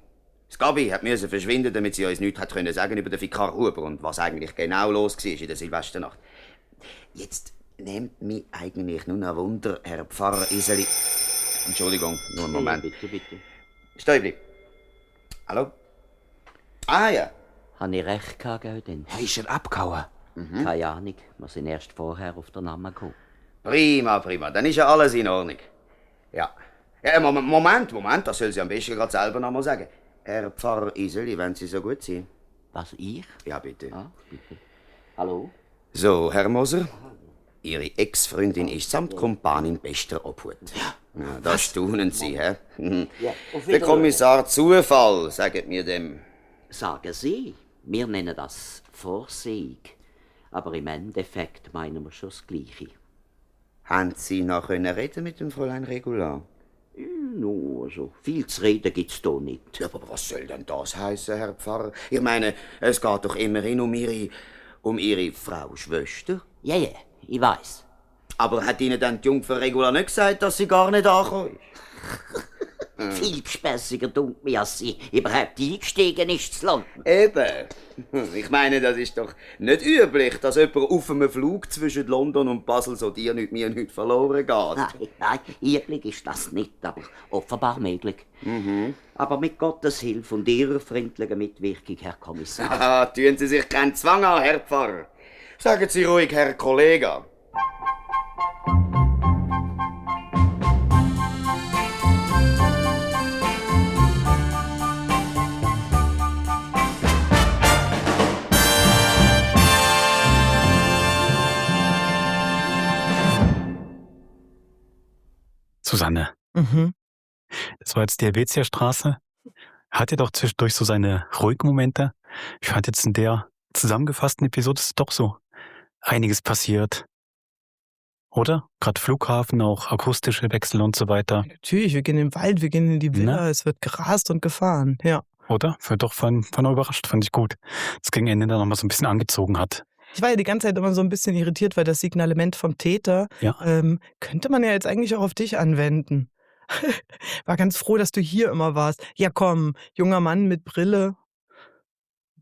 Das Gabi musste verschwinden, damit sie uns nichts sagen konnte über den Vikar Huber und was eigentlich genau los war in der Silvesternacht. Jetzt nehmt mich eigentlich nur noch Wunder, Herr Pfarrer Iseli. Entschuldigung, nur einen Moment. Bitte. Stäubli. Hallo? Ah ja. Habe ich recht gehabt, denn? Ist er abgehauen? Keine Ahnung, wir sind erst vorher auf den Namen gekommen. Prima. Dann ist ja alles in Ordnung. Ja. Moment, das soll sie am besten gerade selber noch mal sagen. Herr Pfarrer Iseli, wenn Sie so gut sind. Was, ich? Ja, bitte. Ah, bitte. Hallo? So, Herr Moser, Ihre Ex-Freundin ist samt Kumpan in bester Obhut. Ja, da staunen Sie, hä? Der Kommissar Zufall, sagt mir dem. Sagen Sie, wir nennen das Vorsehung. Aber im Endeffekt meinen wir schon das Gleiche. Haben Sie noch reden mit dem Fräulein Regular? No, also viel zu reden gibt's da nicht. Ja, aber was soll denn das heißen, Herr Pfarrer? Ich meine, es geht doch immerhin um Ihre Frau Schwester. Ja, ich weiss. Aber hat Ihnen dann die Jungfer Regular nicht gesagt, dass sie gar nicht angekommen ist? Viel gespässiger dunkt mir, als sie überhaupt eingestiegen ist zu London. Eben. Ich meine, das ist doch nicht üblich, dass jemand auf einem Flug zwischen London und Basel so dir nicht mir nicht verloren geht. Nein, üblich ist das nicht, aber offenbar möglich. Aber mit Gottes Hilfe und Ihrer freundlichen Mitwirkung, Herr Kommissar. Ah, tun Sie sich keinen Zwang an, Herr Pfarrer. Sagen Sie ruhig, Herr Kollege. Susanne. Das war jetzt die Helvetiastraße. Hat ja doch zwischendurch so seine ruhigen Momente. Ich fand jetzt in der zusammengefassten Episode ist doch so einiges passiert. Oder? Gerade Flughafen, auch akustische Wechsel und so weiter. Natürlich, wir gehen in den Wald, wir gehen in die Villa, Ne? es wird gerast und gefahren, ja. Oder? Ich war doch von überrascht, fand ich gut. Das gegen Ende dann nochmal so ein bisschen angezogen hat. Ich war ja die ganze Zeit immer so ein bisschen irritiert, weil das Signalement vom Täter könnte man ja jetzt eigentlich auch auf dich anwenden. War ganz froh, dass du hier immer warst. Ja komm, junger Mann mit Brille.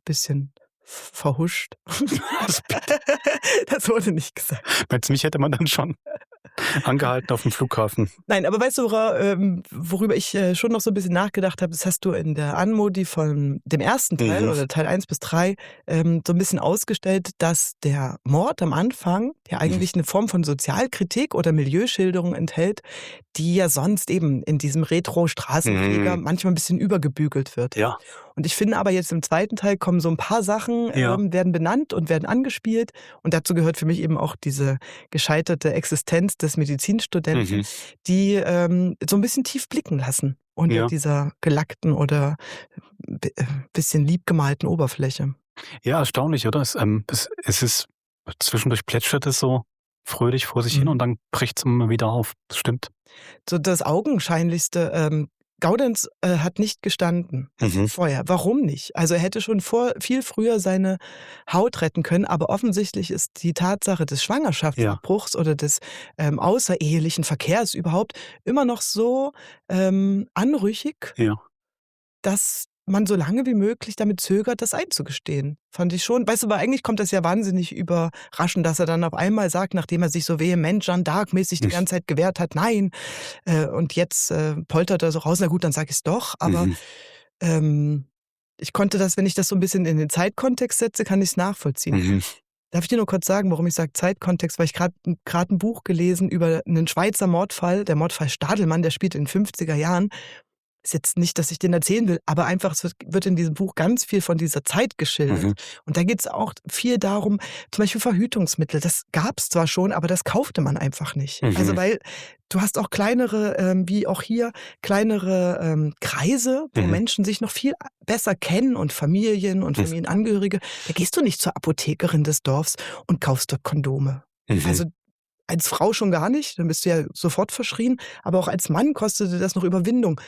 Bisschen verhuscht. Das wurde nicht gesagt. Meinst du, mich hätte man dann schon angehalten auf dem Flughafen? Nein, aber weißt du, worüber ich schon noch so ein bisschen nachgedacht habe, das hast du in der Anmodi von dem ersten Teil oder Teil 1 bis 3 so ein bisschen ausgestellt, dass der Mord am Anfang ja eigentlich eine Form von Sozialkritik oder Milieuschilderung enthält, die ja sonst eben in diesem Retro-Straßenkrieger manchmal ein bisschen übergebügelt wird. Ja. Und ich finde aber jetzt im zweiten Teil kommen so ein paar Sachen, werden benannt und werden angespielt. Und dazu gehört für mich eben auch diese gescheiterte Existenz des Medizinstudenten, die so ein bisschen tief blicken lassen unter dieser gelackten oder bisschen liebgemalten Oberfläche. Ja, erstaunlich, oder? Es ist zwischendurch plätschert es so fröhlich vor sich hin und dann bricht es immer wieder auf. Das stimmt. So das Augenscheinlichste, Gaudenz hat nicht gestanden vorher. Warum nicht? Also er hätte schon viel früher seine Haut retten können, aber offensichtlich ist die Tatsache des Schwangerschaftsabbruchs oder des außerehelichen Verkehrs überhaupt immer noch so anrüchig, dass man so lange wie möglich damit zögert, das einzugestehen. Fand ich schon. Weißt du, aber eigentlich kommt das ja wahnsinnig überraschend, dass er dann auf einmal sagt, nachdem er sich so vehement Jeanne d'Arc-mäßig die ganze Zeit gewehrt hat, nein. Und jetzt poltert er so raus, na gut, dann sag ich's doch. Aber ich konnte das, wenn ich das so ein bisschen in den Zeitkontext setze, kann ich's nachvollziehen. Darf ich dir nur kurz sagen, warum ich sage Zeitkontext? Weil ich gerade ein Buch gelesen über einen Schweizer Mordfall, der Mordfall Stadelmann, der spielt in den 50er Jahren. Ist jetzt nicht, dass ich den erzählen will, aber einfach, es wird in diesem Buch ganz viel von dieser Zeit geschildert. Und da geht es auch viel darum, zum Beispiel Verhütungsmittel, das gab es zwar schon, aber das kaufte man einfach nicht. Also weil du hast auch kleinere, wie auch hier, kleinere Kreise, wo Menschen sich noch viel besser kennen und Familien und Familienangehörige. Da gehst du nicht zur Apothekerin des Dorfs und kaufst dort Kondome. Also als Frau schon gar nicht, dann bist du ja sofort verschrien, aber auch als Mann kostete das noch Überwindung.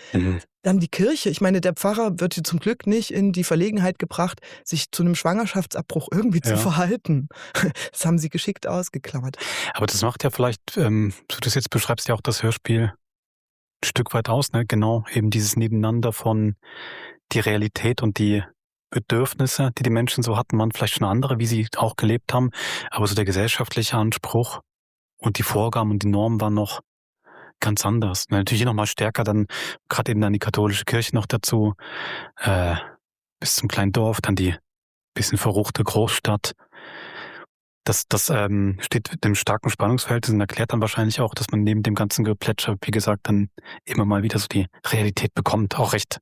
Dann die Kirche, ich meine, der Pfarrer wird hier zum Glück nicht in die Verlegenheit gebracht, sich zu einem Schwangerschaftsabbruch irgendwie zu verhalten. Das haben sie geschickt ausgeklammert. Aber das macht ja vielleicht, du das jetzt beschreibst, ja auch das Hörspiel ein Stück weit aus, ne? Genau, eben dieses Nebeneinander von die Realität und die Bedürfnisse, die die Menschen so hatten, waren vielleicht schon andere, wie sie auch gelebt haben, aber so der gesellschaftliche Anspruch und die Vorgaben und die Normen waren noch ganz anders. Natürlich noch mal stärker dann, gerade eben dann die katholische Kirche noch dazu, bis zum kleinen Dorf, dann die bisschen verruchte Großstadt. Das steht dem starken Spannungsverhältnis und erklärt dann wahrscheinlich auch, dass man neben dem ganzen Geplätscher, wie gesagt, dann immer mal wieder so die Realität bekommt, auch recht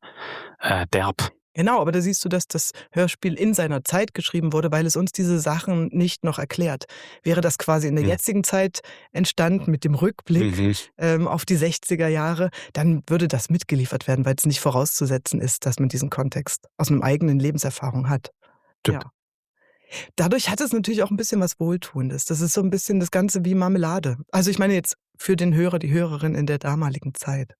derb. Genau, aber da siehst du, dass das Hörspiel in seiner Zeit geschrieben wurde, weil es uns diese Sachen nicht noch erklärt. Wäre das quasi in der jetzigen Zeit entstanden mit dem Rückblick auf die 60er Jahre, dann würde das mitgeliefert werden, weil es nicht vorauszusetzen ist, dass man diesen Kontext aus einer eigenen Lebenserfahrung hat. Stimmt. Ja. Dadurch hat es natürlich auch ein bisschen was Wohltuendes. Das ist so ein bisschen das Ganze wie Marmelade. Also ich meine jetzt für den Hörer, die Hörerin in der damaligen Zeit.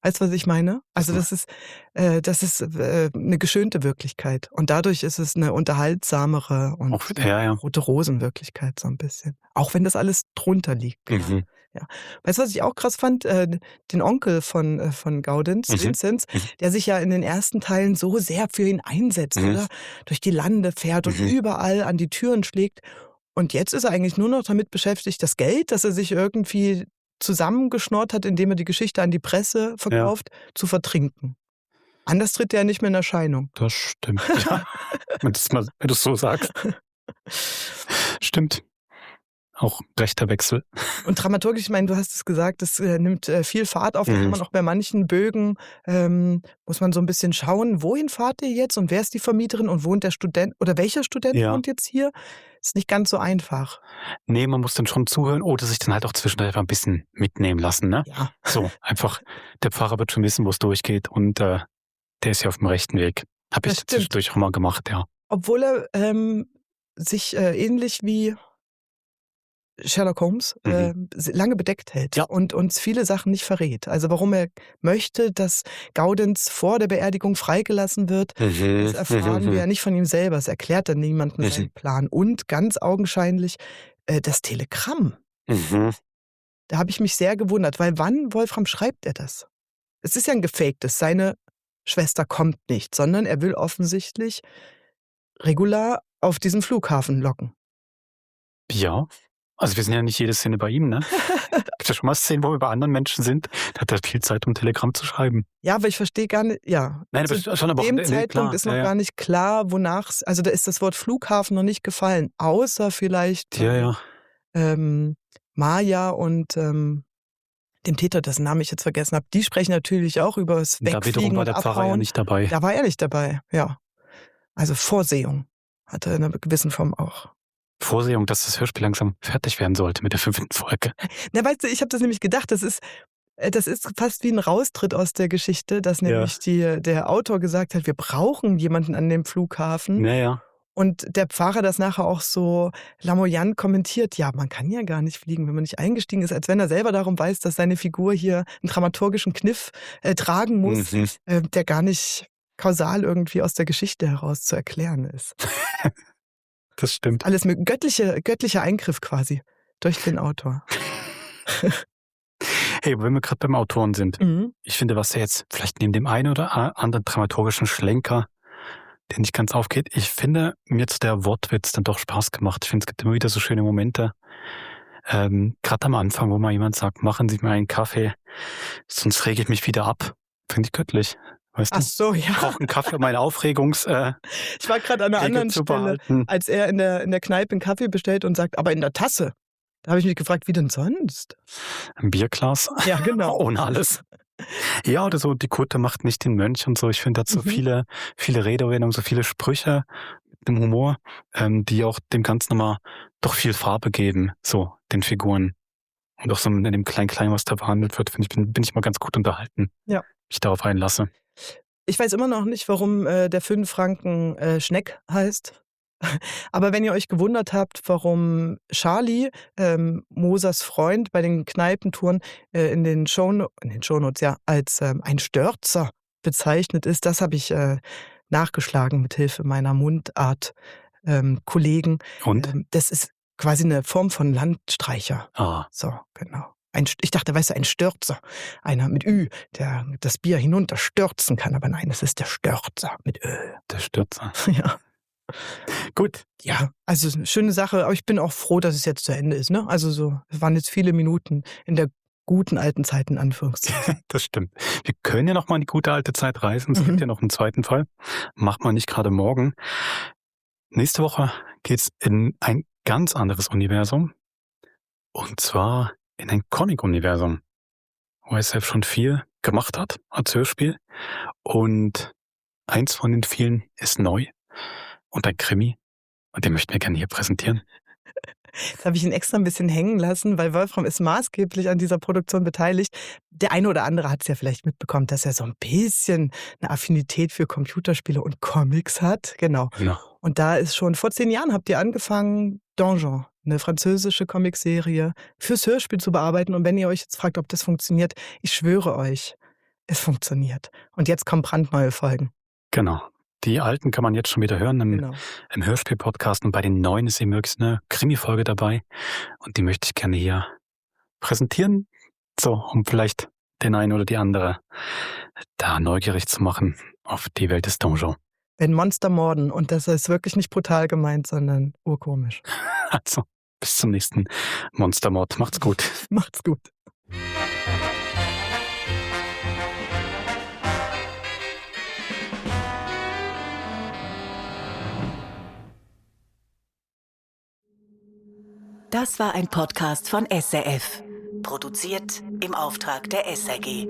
Weißt du, was ich meine? Also das ist eine geschönte Wirklichkeit. Und dadurch ist es eine unterhaltsamere und rote Rosen-Wirklichkeit so ein bisschen. Auch wenn das alles drunter liegt. Mhm. Ja. Weißt du, was ich auch krass fand? Den Onkel von Gaudenz, Vinzenz, der sich ja in den ersten Teilen so sehr für ihn einsetzt, oder? Durch die Lande fährt und überall an die Türen schlägt. Und jetzt ist er eigentlich nur noch damit beschäftigt, das Geld, das er sich irgendwie zusammengeschnort hat, indem er die Geschichte an die Presse verkauft, zu vertrinken. Anders tritt er nicht mehr in Erscheinung. Das stimmt. Ja. Wenn du es so sagst. Stimmt. Auch rechter Wechsel. Und dramaturgisch, ich meine, du hast es gesagt, es nimmt viel Fahrt auf. Da kann man auch bei manchen Bögen, muss man so ein bisschen schauen, wohin fahrt ihr jetzt und wer ist die Vermieterin und wohnt der Student oder welcher Student wohnt jetzt hier? Ist nicht ganz so einfach. Nee, man muss dann schon zuhören oder sich dann halt auch zwischendurch einfach ein bisschen mitnehmen lassen, ne? Ja. So, einfach, der Pfarrer wird schon wissen, wo es durchgeht und der ist ja auf dem rechten Weg. Hab ich zwischendurch auch mal gemacht, ja. Obwohl er sich ähnlich wie Sherlock Holmes lange bedeckt hält und uns viele Sachen nicht verrät. Also warum er möchte, dass Gaudenz vor der Beerdigung freigelassen wird, das erfahren wir ja nicht von ihm selber. Es erklärt dann niemandem seinen Plan. Und ganz augenscheinlich das Telegramm. Da habe ich mich sehr gewundert, weil wann, Wolfram, schreibt er das? Es ist ja ein gefaktes. Seine Schwester kommt nicht, sondern er will offensichtlich Regular auf diesen Flughafen locken. Ja. Also wir sind ja nicht jede Szene bei ihm, ne? Gibt ja schon mal Szenen, wo wir bei anderen Menschen sind. Da hat er viel Zeit, um Telegramm zu schreiben. Ja, aber ich verstehe gar nicht, Nein, aber schon aber zu dem Zeitpunkt ist noch gar nicht klar, wonach, also da ist das Wort Flughafen noch nicht gefallen, außer vielleicht Maja und dem Täter, dessen Namen ich jetzt vergessen habe, die sprechen natürlich auch über das Wegfliegen da wiederum war der und Pfarrer ja nicht dabei. Da war er nicht dabei, ja. Also Vorsehung hatte er in einer gewissen Form auch. Vorsehung, dass das Hörspiel langsam fertig werden sollte mit der 5. Folge. Na, weißt du, ich habe das nämlich gedacht, das ist fast wie ein Raustritt aus der Geschichte, dass nämlich der Autor gesagt hat, wir brauchen jemanden an dem Flughafen. Naja. Und der Pfarrer das nachher auch so lamoyant kommentiert, ja, man kann ja gar nicht fliegen, wenn man nicht eingestiegen ist, als wenn er selber darum weiß, dass seine Figur hier einen dramaturgischen Kniff tragen muss, der gar nicht kausal irgendwie aus der Geschichte heraus zu erklären ist. Das stimmt. Alles mit göttlicher Eingriff quasi durch den Autor. Hey, wenn wir gerade beim Autoren sind, ich finde, was er jetzt vielleicht neben dem einen oder anderen dramaturgischen Schlenker, der nicht ganz aufgeht, ich finde, mir hat der Wortwitz dann doch Spaß gemacht. Ich finde, es gibt immer wieder so schöne Momente. Gerade am Anfang, wo mal jemand sagt, machen Sie mir einen Kaffee, sonst rege ich mich wieder ab. Finde ich göttlich. Weißt du? Ach so, ja. Ich brauche einen Kaffee, um meine Aufregungs... ich war gerade an einer anderen Stelle, als er in der Kneipe einen Kaffee bestellt und sagt, aber in der Tasse. Da habe ich mich gefragt, wie denn sonst? Ein Bierglas? Ja, genau. Ohne alles. Ja, oder so, die Kutte macht nicht den Mönch und so. Ich finde, da hat so viele Redewendungen, so viele Sprüche mit dem Humor, die auch dem Ganzen nochmal doch viel Farbe geben, so den Figuren. Und auch so in dem Klein-Klein, was da behandelt wird, bin ich mal ganz gut unterhalten. Ja. Ich darauf einlasse. Ich weiß immer noch nicht, warum der 5 Franken Schneck heißt. Aber wenn ihr euch gewundert habt, warum Charlie, Mosers Freund, bei den Kneipentouren in den Shownotes ja als ein Störzer bezeichnet ist, das habe ich nachgeschlagen mit Hilfe meiner Mundart-Kollegen. Und? Das ist quasi eine Form von Landstreicher. Ah. So, genau. Ich dachte, weißt du, ein Störzer, einer mit Ü, der das Bier hinunterstürzen kann, aber nein, es ist der Störzer mit Ö. Der Stürzer. Ja. Gut. Ja, also eine schöne Sache, aber ich bin auch froh, dass es jetzt zu Ende ist, ne? Also es waren jetzt viele Minuten in der guten alten Zeit, in Anführungszeichen. Das stimmt. Wir können ja noch mal in die gute alte Zeit reisen. Es gibt ja noch einen zweiten Fall. Macht man nicht gerade morgen. Nächste Woche geht's in ein ganz anderes Universum. Und zwar in ein Comic-Universum, wo er selbst schon viel gemacht hat als Hörspiel. Und eins von den vielen ist neu und ein Krimi. Und den möchten wir gerne hier präsentieren. Jetzt habe ich ihn extra ein bisschen hängen lassen, weil Wolfram ist maßgeblich an dieser Produktion beteiligt. Der eine oder andere hat es ja vielleicht mitbekommen, dass er so ein bisschen eine Affinität für Computerspiele und Comics hat. Genau. Und da ist schon vor 10 Jahren habt ihr angefangen, Donjon, eine französische Comicserie, fürs Hörspiel zu bearbeiten. Und wenn ihr euch jetzt fragt, ob das funktioniert, ich schwöre euch, es funktioniert. Und jetzt kommen brandneue Folgen. Genau. Die alten kann man jetzt schon wieder hören im Hörspiel-Podcast. Und bei den neuen ist eben wirklich eine Krimi-Folge dabei. Und die möchte ich gerne hier präsentieren. So, um vielleicht den einen oder die andere da neugierig zu machen auf die Welt des Donjon. Wenn Monster morden, und das ist wirklich nicht brutal gemeint, sondern urkomisch. Also, bis zum nächsten Monstermord. Macht's gut. Macht's gut. Das war ein Podcast von SRF. Produziert im Auftrag der SRG.